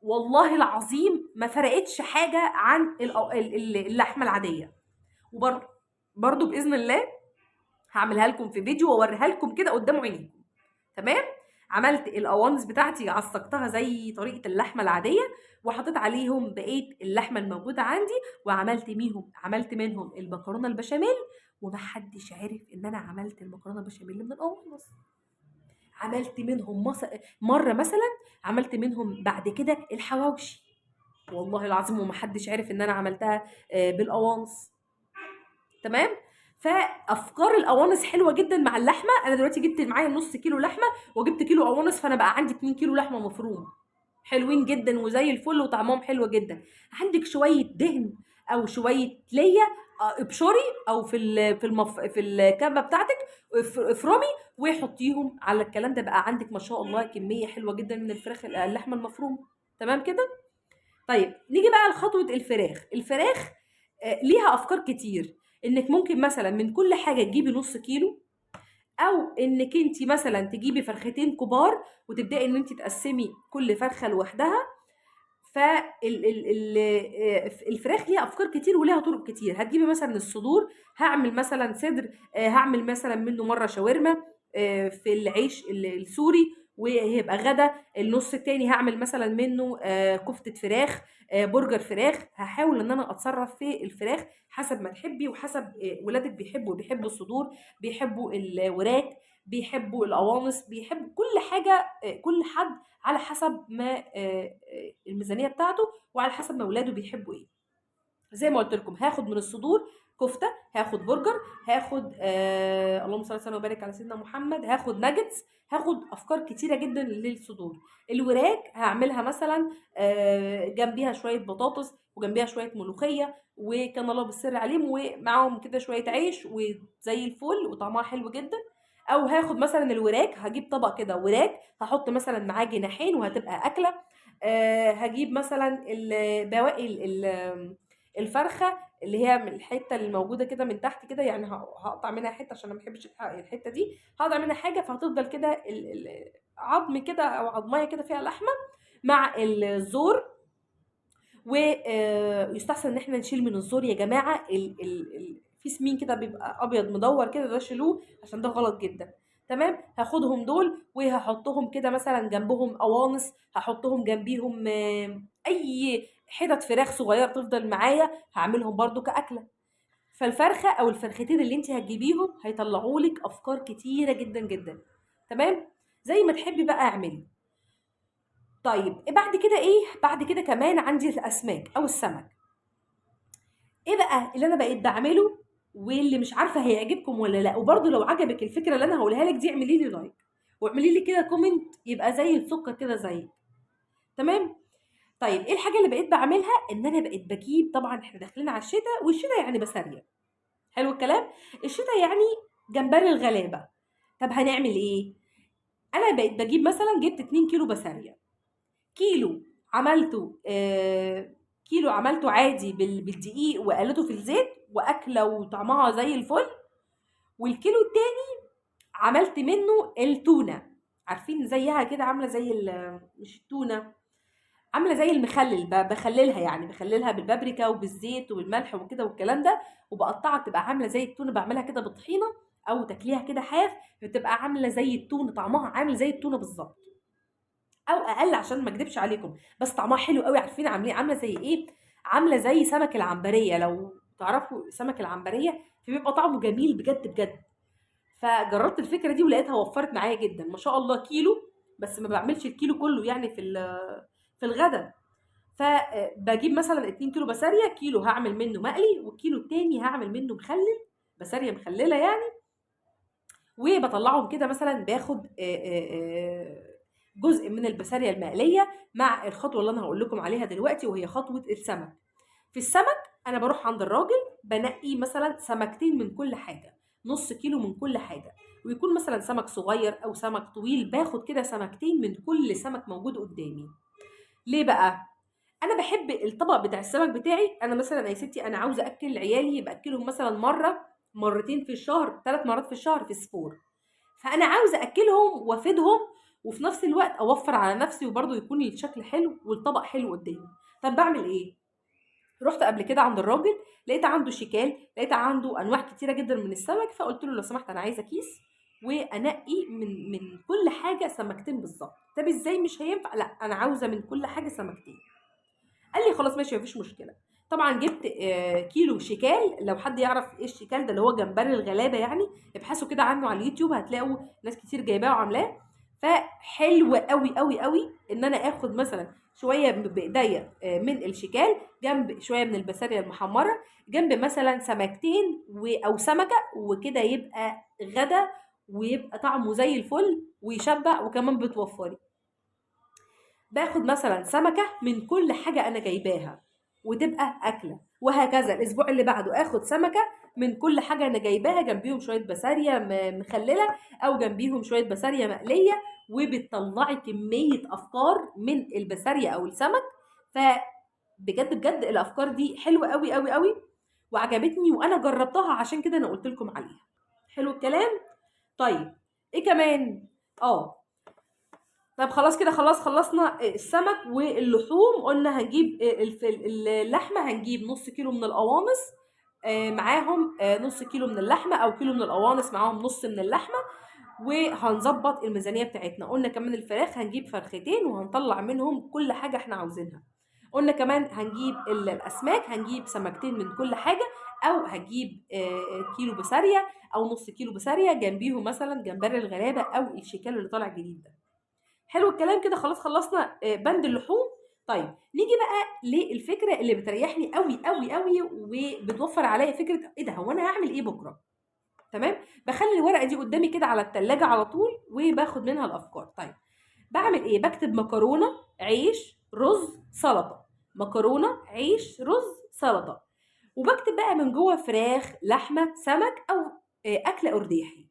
والله العظيم ما فرقتش حاجة عن اللحمة العادية. وبرده باذن الله هعملها لكم في فيديو واوريها لكم كده قدام عينيكم. تمام. عملت القوانص بتاعتي، عصقتها زي طريقه اللحمة العادية، وحطيت عليهم بقية اللحمة الموجودة عندي، وعملت منهم المكرونه البشاميل، ومحدش عرف ان انا عملت المكرونه البشاميل من القوانص. عملت منهم مرة مثلا، عملت منهم بعد كده الحواوشي، والله العظيم ومحدش عرف ان انا عملتها بالقوانص. تمام. فافكار القوانص حلوة جدا مع اللحمة. انا دلوقتي جبت معايا نص كيلو لحمه وجبت كيلو قوانص، فانا بقى عندي 2 كيلو لحمه مفرومه حلوين جدا وزي الفل وطعمهم حلو جدا. عندك شوية دهن او شوية ليا، ابشري او في الكبه بتاعتك افرمي وحطيهم على الكلام ده، بقى عندك ما شاء الله كمية حلوة جدا من الفراخ اللحمة المفرومه. تمام كده. طيب نيجي بقى لخطوه الفراخ. الفراخ ليها افكار كتير، انك ممكن مثلا من كل حاجة تجيبي نص كيلو، او انك انت مثلا تجيبي فرختين كبار وتبداي ان انت تقسمي كل فرخة لوحدها. فالفراخ ليها افكار كتير وليها طرق كتير. هتجيبي مثلا الصدور، هعمل مثلا صدر، هعمل مثلا منه مرة شاورما، في العيش السوري وهيبقى غدا. النص التاني هعمل مثلا منه، كفتة فراخ، برجر فراخ. هحاول ان انا اتصرف في الفراخ حسب ما تحبي وحسب، ولادك بيحبوا الصدور، بيحبوا الوراك، بيحبوا القوانص، بيحبوا كل حاجة، كل حد على حسب ما، الميزانية بتاعته وعلى حسب ما ولاده بيحبوا ايه. زي ما قلت لكم هاخد من الصدور كفته، هاخد برجر، هاخد، اللهم صل وسلم وبارك على سيدنا محمد، هاخد ناجتس، هاخد افكار كتيرة جدا للصدور. الوراك هعملها مثلا، جنبيها شوية بطاطس وجنبيها شوية ملوخية وكان الله بالسر عليم، ومعاهم كده شوية عيش وزي الفل وطعمها حلو جدا. او هاخد مثلا الوراك، هجيب طبق كده وراك هحط مثلا معاه جناحين وهتبقى اكله. هجيب مثلا بواقي الفرخه اللي هي من الحتة اللي موجودة كده من تحت كده، يعني هقطع منها حتة عشان انا ما بحبش الحتة دي، هقطع منها حاجة فهتفضل كده عظم كده او عظميه كده فيها لحمه مع الزور. ويستحسن ان احنا نشيل من الزور يا جماعة في سمين كده بيبقى ابيض مدور كده، ده شيلوه عشان ده غلط جدا. تمام. هاخدهم دول وهحطهم كده مثلا جنبهم قوانص، هحطهم جنبيهم، اي حتت فراخ صغيرة تفضل معايا هعملهم برضو كاكله. فالفرخه او الفرختين اللي انت هتجيبيهم هيطلعوا لك افكار كتيرة جدا جدا. تمام. زي ما تحبي بقى اعملي. طيب بعد كده ايه؟ بعد كده كمان عندي الاسماك او السمك. ايه بقى اللي انا بقيت بعمله واللي مش عارفه هيعجبكم ولا لا؟ وبرده لو عجبك الفكرة اللي انا هقولها لك دي اعملي لي like واعملي لي كده comment يبقى زي السكر كده زيك. تمام. طيب ايه الحاجة اللي بقيت بعملها؟ ان انا بقيت بجيب، طبعا احنا داخلين على الشتاء، والشتاء يعني بسارية. حلو الكلام. الشتاء يعني جمبري الغلابة. طب هنعمل ايه؟ انا بقيت بجيب مثلا، جبت 2 كيلو بسارية، كيلو عملته، كيلو عملته عادي بالدقيق وقلته في الزيت واكله وطعمها زي الفل. والكيلو التاني عملت منه التونه، عارفين زيها كده، عامله زي مش التونه، عامله زي المخلل، بخللها يعني، بخللها بالبابريكا وبالزيت وبالملح وكده والكلام ده، وبقطعها بتبقى عامله زي التونه، بعملها كده بالطحينه او تاكليها كده حاف، بتبقى عامله زي التونه، طعمها عامل زي التونه بالظبط او اقل عشان ما اكدبش عليكم، بس طعمها حلو قوي. عارفين عامله زي ايه؟ عامله زي سمك العنبريه، لو تعرفوا سمك العنبريه فبيبقى طعمه جميل بجد بجد. فجربت الفكرة دي ولقيتها وفرت معايا جدا ما شاء الله. كيلو بس، ما بعملش الكيلو كله يعني في الغدا. فبجيب مثلا 2 كيلو بسارية، كيلو هعمل منه مقلي والكيلو التاني هعمل منه مخلل، بسارية مخلله يعني. وبطلعهم كده مثلا، باخد، جزء من البسارية المقلية مع الخطوة اللي أنا هقول لكم عليها دلوقتي، وهي خطوة السمك. في السمك أنا بروح عند الراجل بنقي مثلا سمكتين من كل حاجة، نص كيلو من كل حاجة، ويكون مثلا سمك صغير أو سمك طويل، باخد كده سمكتين من كل سمك موجود قدامي. ليه بقى؟ أنا بحب الطبق بتاع السمك بتاعي. أنا مثلا يا ستي أنا عاوزة أكل عيالي، بأكلهم مثلا مرة مرتين في الشهر، 3 مرات في الشهر في السفور، فأنا عاوزة أكلهم وأفيدهم وفي نفس الوقت أوفر على نفسي، وبرضه يكون الشكل حلو والطبق حلو قدامي. طب بعمل إيه؟ رحت قبل كده عند الراجل، لقيت عنده شيكال، لقيت عنده أنواع كتيرة جدا من السمك، فقلت له لو سمحت أنا عايزة كيس وأنقي من كل حاجة سمكتين بالظبط. طب إزاي مش هينفع؟ لا أنا عاوزة من كل حاجة سمكتين. قال لي خلاص ماشي مفيش مشكلة. طبعا جبت، كيلو شيكال. لو حد يعرف ايه الشيكال ده، اللي هو جمبري الغلابة يعني، ابحثوا كده عنه على اليوتيوب هتلاقوا ناس كتير جايباه وعاملاه. فحلو قوي قوي قوي ان انا اخد مثلا شوية بايديا من الشيكال، جنب شوية من البسارية المحمره، جنب مثلا سمكتين او سمكة وكده، يبقى غدا ويبقى طعمه زي الفل ويشبع، وكمان بتوفري. باخد مثلا سمكة من كل حاجة انا جايباها وتبقى اكله، وهكذا الاسبوع اللي بعده اخد سمكة من كل حاجة انا جايباها، جنبيهم شوية بسارية مخلله او جنبيهم شوية بسارية مقلية، وبتطلعي كمية افكار من البسارية او السمك. فبجد بجد الافكار دي حلوة قوي قوي قوي وعجبتني، وانا جربتها عشان كده انا قلت لكم عليها. حلو الكلام. طيب ايه كمان؟ طب خلاص كده، خلاص خلصنا السمك واللحوم. قلنا هنجيب اللحمة، هنجيب نص كيلو من القوانص، معاهم نص كيلو من اللحمة او كيلو من القوانص معاهم نص من اللحمة، وهنظبط الميزانية بتاعتنا. قلنا كمان الفراخ هنجيب فرختين وهنطلع منهم كل حاجة احنا عاوزينها. قلنا كمان هنجيب الاسماك، هنجيب سمكتين من كل حاجة، او هجيب كيلو بسارية او نص كيلو بسارية، جنبيهم مثلا جمبري الغلابة او الشيكال اللي طالع جديد ده. حلو الكلام كده، خلاص خلصنا بند اللحوم. طيب نيجي بقى للفكرة اللي بتريحني قوي قوي قوي وبتوفر عليا فكرة ايه ده، هو انا هعمل ايه بكره؟ تمام، بخلي الورقة دي قدامي كده على التلاجة على طول وباخد منها الافكار. طيب بعمل ايه؟ بكتب مكرونه، عيش، رز، سلطة. مكرونه، عيش، رز، سلطة. وبكتب بقى من جوه فراخ، لحمه، سمك، او اكل ارداحي.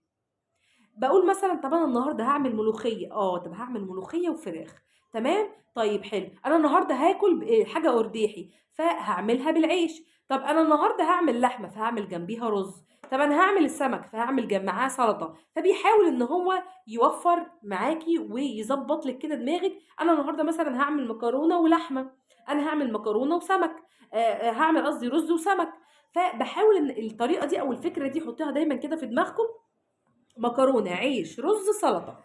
بقول مثلا طب انا النهارده هعمل ملوخية، طب هعمل ملوخية وفراخ، تمام، طيب حلو. انا النهارده هاكل حاجة ارداحي فهعملها بالعيش. طب انا النهارده هعمل لحمه فهعمل جنبيها رز. طب انا هعمل السمك فهعمل معاه سلطة. فبيحاول ان هو يوفر معاكي ويظبط لك كده دماغك. انا النهارده مثلا هعمل مكرونه ولحمه، انا هعمل مكرونه وسمك، هعمل قصدي رز وسمك. فبحاول ان الطريقة دي او الفكرة دي حطيها دايما كده في دماغكم، مكرونه، عيش، رز، سلطة،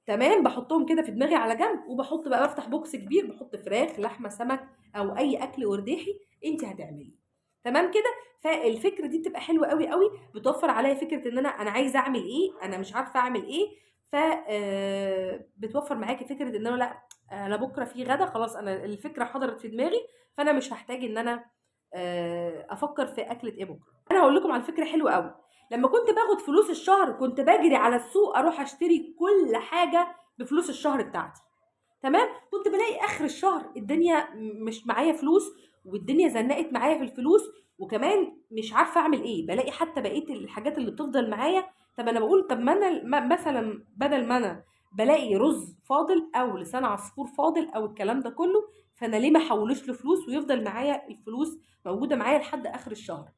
تمام. بحطهم كده في دماغي على جنب، وبحط بقى، بفتح box كبير بحط فراخ، لحمه، سمك، او اي اكل ارداحي انت هتعمليه، تمام كده. فالفكرة دي بتبقى حلوة قوي قوي، بتوفر عليا فكرة ان انا عايزه اعمل ايه، انا مش عارفه اعمل ايه. ف بتوفر معاكي فكرة ان انا لا، انا بكره في غدا، خلاص انا الفكرة حضرت في دماغي، فانا مش هحتاج ان انا افكر في اكله ايه بكره. انا هقول لكم على فكرة حلوة قوي. لما كنت باخد فلوس الشهر كنت بجري على السوق اروح اشتري كل حاجة بفلوس الشهر بتاعتي، تمام. كنت بلاقي اخر الشهر الدنيا مش معايا فلوس، والدنيا زنقت معايا في الفلوس، وكمان مش عارفه اعمل ايه. بلاقي حتى بقية الحاجات اللي بتفضل معايا، طب انا بقول طب ما انا مثلا بدل ما انا بلاقي رز فاضل او لسان عصفور فاضل او الكلام ده كله، فانا ليه ما احولوش لفلوس ويفضل معايا الفلوس موجودة معايا لحد اخر الشهر.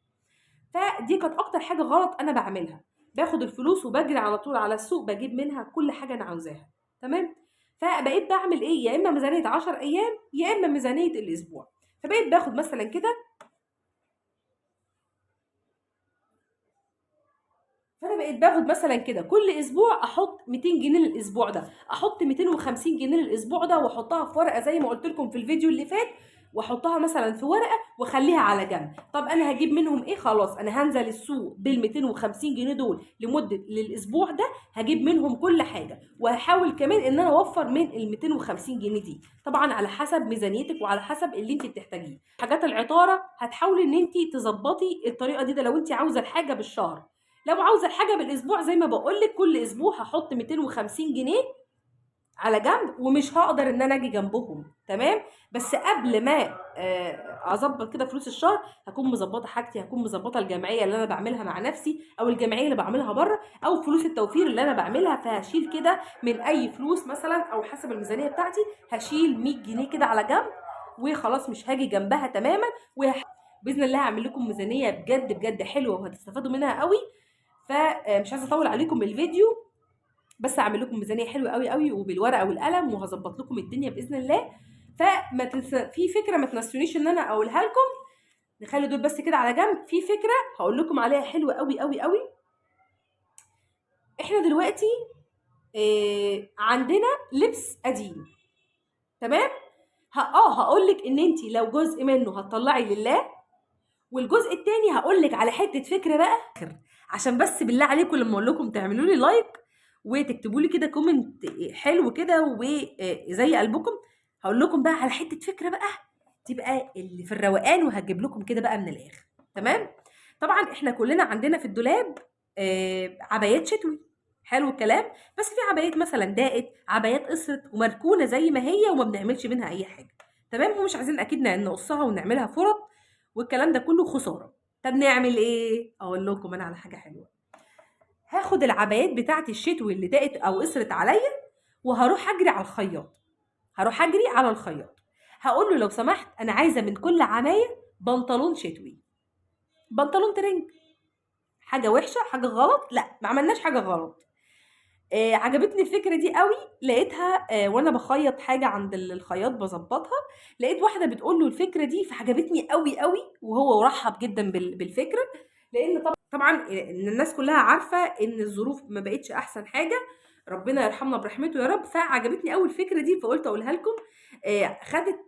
فدي كانت اكتر حاجة غلط انا بعملها، باخد الفلوس وبجري على طول على السوق بجيب منها كل حاجة انا عاوزاها، تمام. فبقيت بعمل ايه؟ يا اما ميزانية 10 ايام يا اما ميزانية الاسبوع. فبقيت باخد مثلا كده، فانا بقيت باخد مثلا كده كل اسبوع احط 200 جنيه للاسبوع ده، احط 250 جنيه للاسبوع ده، واحطها في ورقة زي ما قلت لكم في الفيديو اللي فات، واحطها مثلا في ورقة واخليها على جنب. طب انا هجيب منهم ايه؟ خلاص انا هنزل السوق بال 250 جنيه دول لمدة للاسبوع ده، هجيب منهم كل حاجة، وهحاول كمان ان انا اوفر من ال 250 جنيه دي، طبعا على حسب ميزانيتك وعلى حسب اللي انت بتحتاجيه. حاجات العطاره هتحاولي ان انت تظبطي الطريقة دي، ده لو انت عاوزه الحاجة بالشهر. لو عاوزه الحاجة بالاسبوع زي ما بقول لك كل اسبوع هحط 250 جنيه على جنب، ومش هقدر ان انا اجي جنبهم، تمام. بس قبل ما اظبط كده فلوس الشهر هكون مظبطه حاجتي، هكون مظبطه الجمعية اللي انا بعملها مع نفسي او الجمعية اللي بعملها بره او فلوس التوفير اللي انا بعملها. فهشيل كده من اي فلوس مثلا او حسب الميزانية بتاعتي هشيل 100 جنيه كده على جنب، وخلاص مش هاجي جنبها تماما. وباذن الله هعمل لكم ميزانية بجد بجد حلوة وهتستفادوا منها قوي. فمش عايزه اطول عليكم الفيديو، بس اعمل لكم ميزانية حلوة قوي قوي وبالورقه والقلم، وهظبط لكم الدنيا باذن الله. فما تنسى في فكرة ما تنسونيش ان انا اقولها لكم، نخلي دول بس كده على جنب. في فكرة هقول لكم عليها حلوة قوي قوي قوي. احنا دلوقتي عندنا لبس قديم، تمام. هقول لك ان انت لو جزء منه هتطلعي لله، والجزء التاني هقول لك على حتة فكرة بقى، عشان بس بالله عليكم لما اقول لكم تعملوا لي like وتكتبوا لي كده comment حلو كده وزي قلبكم. هقول لكم بقى على حتة فكرة بقى تبقى اللي في الروقان، وهجيب لكم كده بقى من الاخر. تمام. طبعا احنا كلنا عندنا في الدولاب عبايات شتوي، حلو الكلام، بس في عبايات مثلا ضاقت، عبايات قصرت ومركونه زي ما هي وما بنعملش منها اي حاجة. تمام. ومش عايزين اكيد نقصها ونعملها فرط والكلام ده كله خسارة. طب نعمل ايه؟ اقول لكم انا على حاجة حلوة. هاخد العبايات بتاعتي الشتوي اللي ضاقت او قصرت عليا وهروح اجري على الخياط. هروح اجري على الخياط هقول له لو سمحت انا عايزه من كل عباية بنطلون شتوي، بنطلون ترنج. حاجة وحشة؟ حاجة غلط؟ لا، ما عملناش حاجة غلط. عجبتني الفكرة دي قوي، لقيتها وانا بخيط حاجة عند الخياط بظبطها، لقيت واحدة بتقول له الفكرة دي، فعجبتني قوي قوي، وهو رحب جدا بالفكرة، لان طبعا ان الناس كلها عارفه ان الظروف ما بقتش احسن حاجة، ربنا يرحمنا برحمته يا رب. فعجبتني قوي الفكرة دي فقلت اقولها لكم. خدت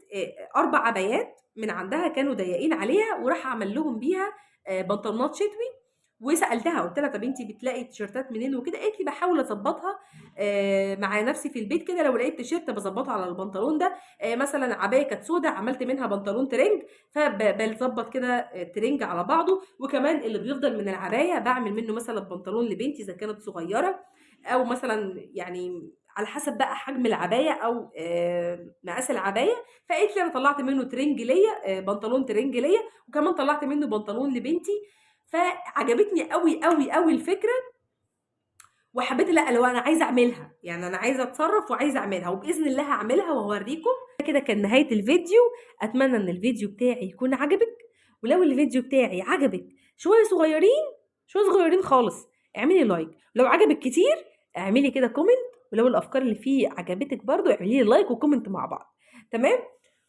4 عبايات من عندها كانوا ضيقين عليها، وراح عمل لهم بيها بنطلونات شتوي. وسالتها قلت لها طب انتي بتلاقي تيشيرتات منين وكده؟ قالت لي بحاول اظبطها مع نفسي في البيت كده، لو لقيت تيشيرت بظبطه على البنطلون ده. مثلا عباية كانت سودا عملت منها بنطلون ترنج، فبظبط كده ترنج على بعضه. وكمان اللي بيفضل من العباية بعمل منه مثلا بنطلون لبنتي اذا كانت صغيرة، او مثلا يعني على حسب بقى حجم العباية او مقاس العباية. فقالت لي انا طلعت منه ترنج ليا، بنطلون ترنج ليا، وكمان طلعت منه بنطلون لبنتي. فعجبتني قوي قوي قوي الفكرة، وحبيت لا لو انا عايزه اعملها، يعني انا عايزه اتصرف وعايزه اعملها، وباذن الله هعملها وهوريكم. كده كان نهاية الفيديو. اتمنى ان الفيديو بتاعي يكون عجبك، ولو الفيديو بتاعي عجبك شوية صغيرين، شوية صغيرين خالص، اعملي like. لو عجبك كتير اعملي كده comment، ولو الافكار اللي فيه عجبتك برضو اعملي لي like و comment مع بعض. تمام.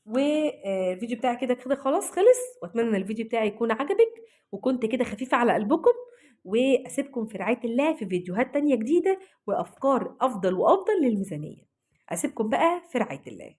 والفيديو بتاعي كده كده خلاص خلص، واتمنى ان الفيديو بتاعي يكون عجبك وكنت كده خفيفة على قلبكم، واسيبكم في رعاية الله في فيديوهات تانية جديدة وافكار افضل وافضل للميزانيه. اسيبكم بقى في رعاية الله.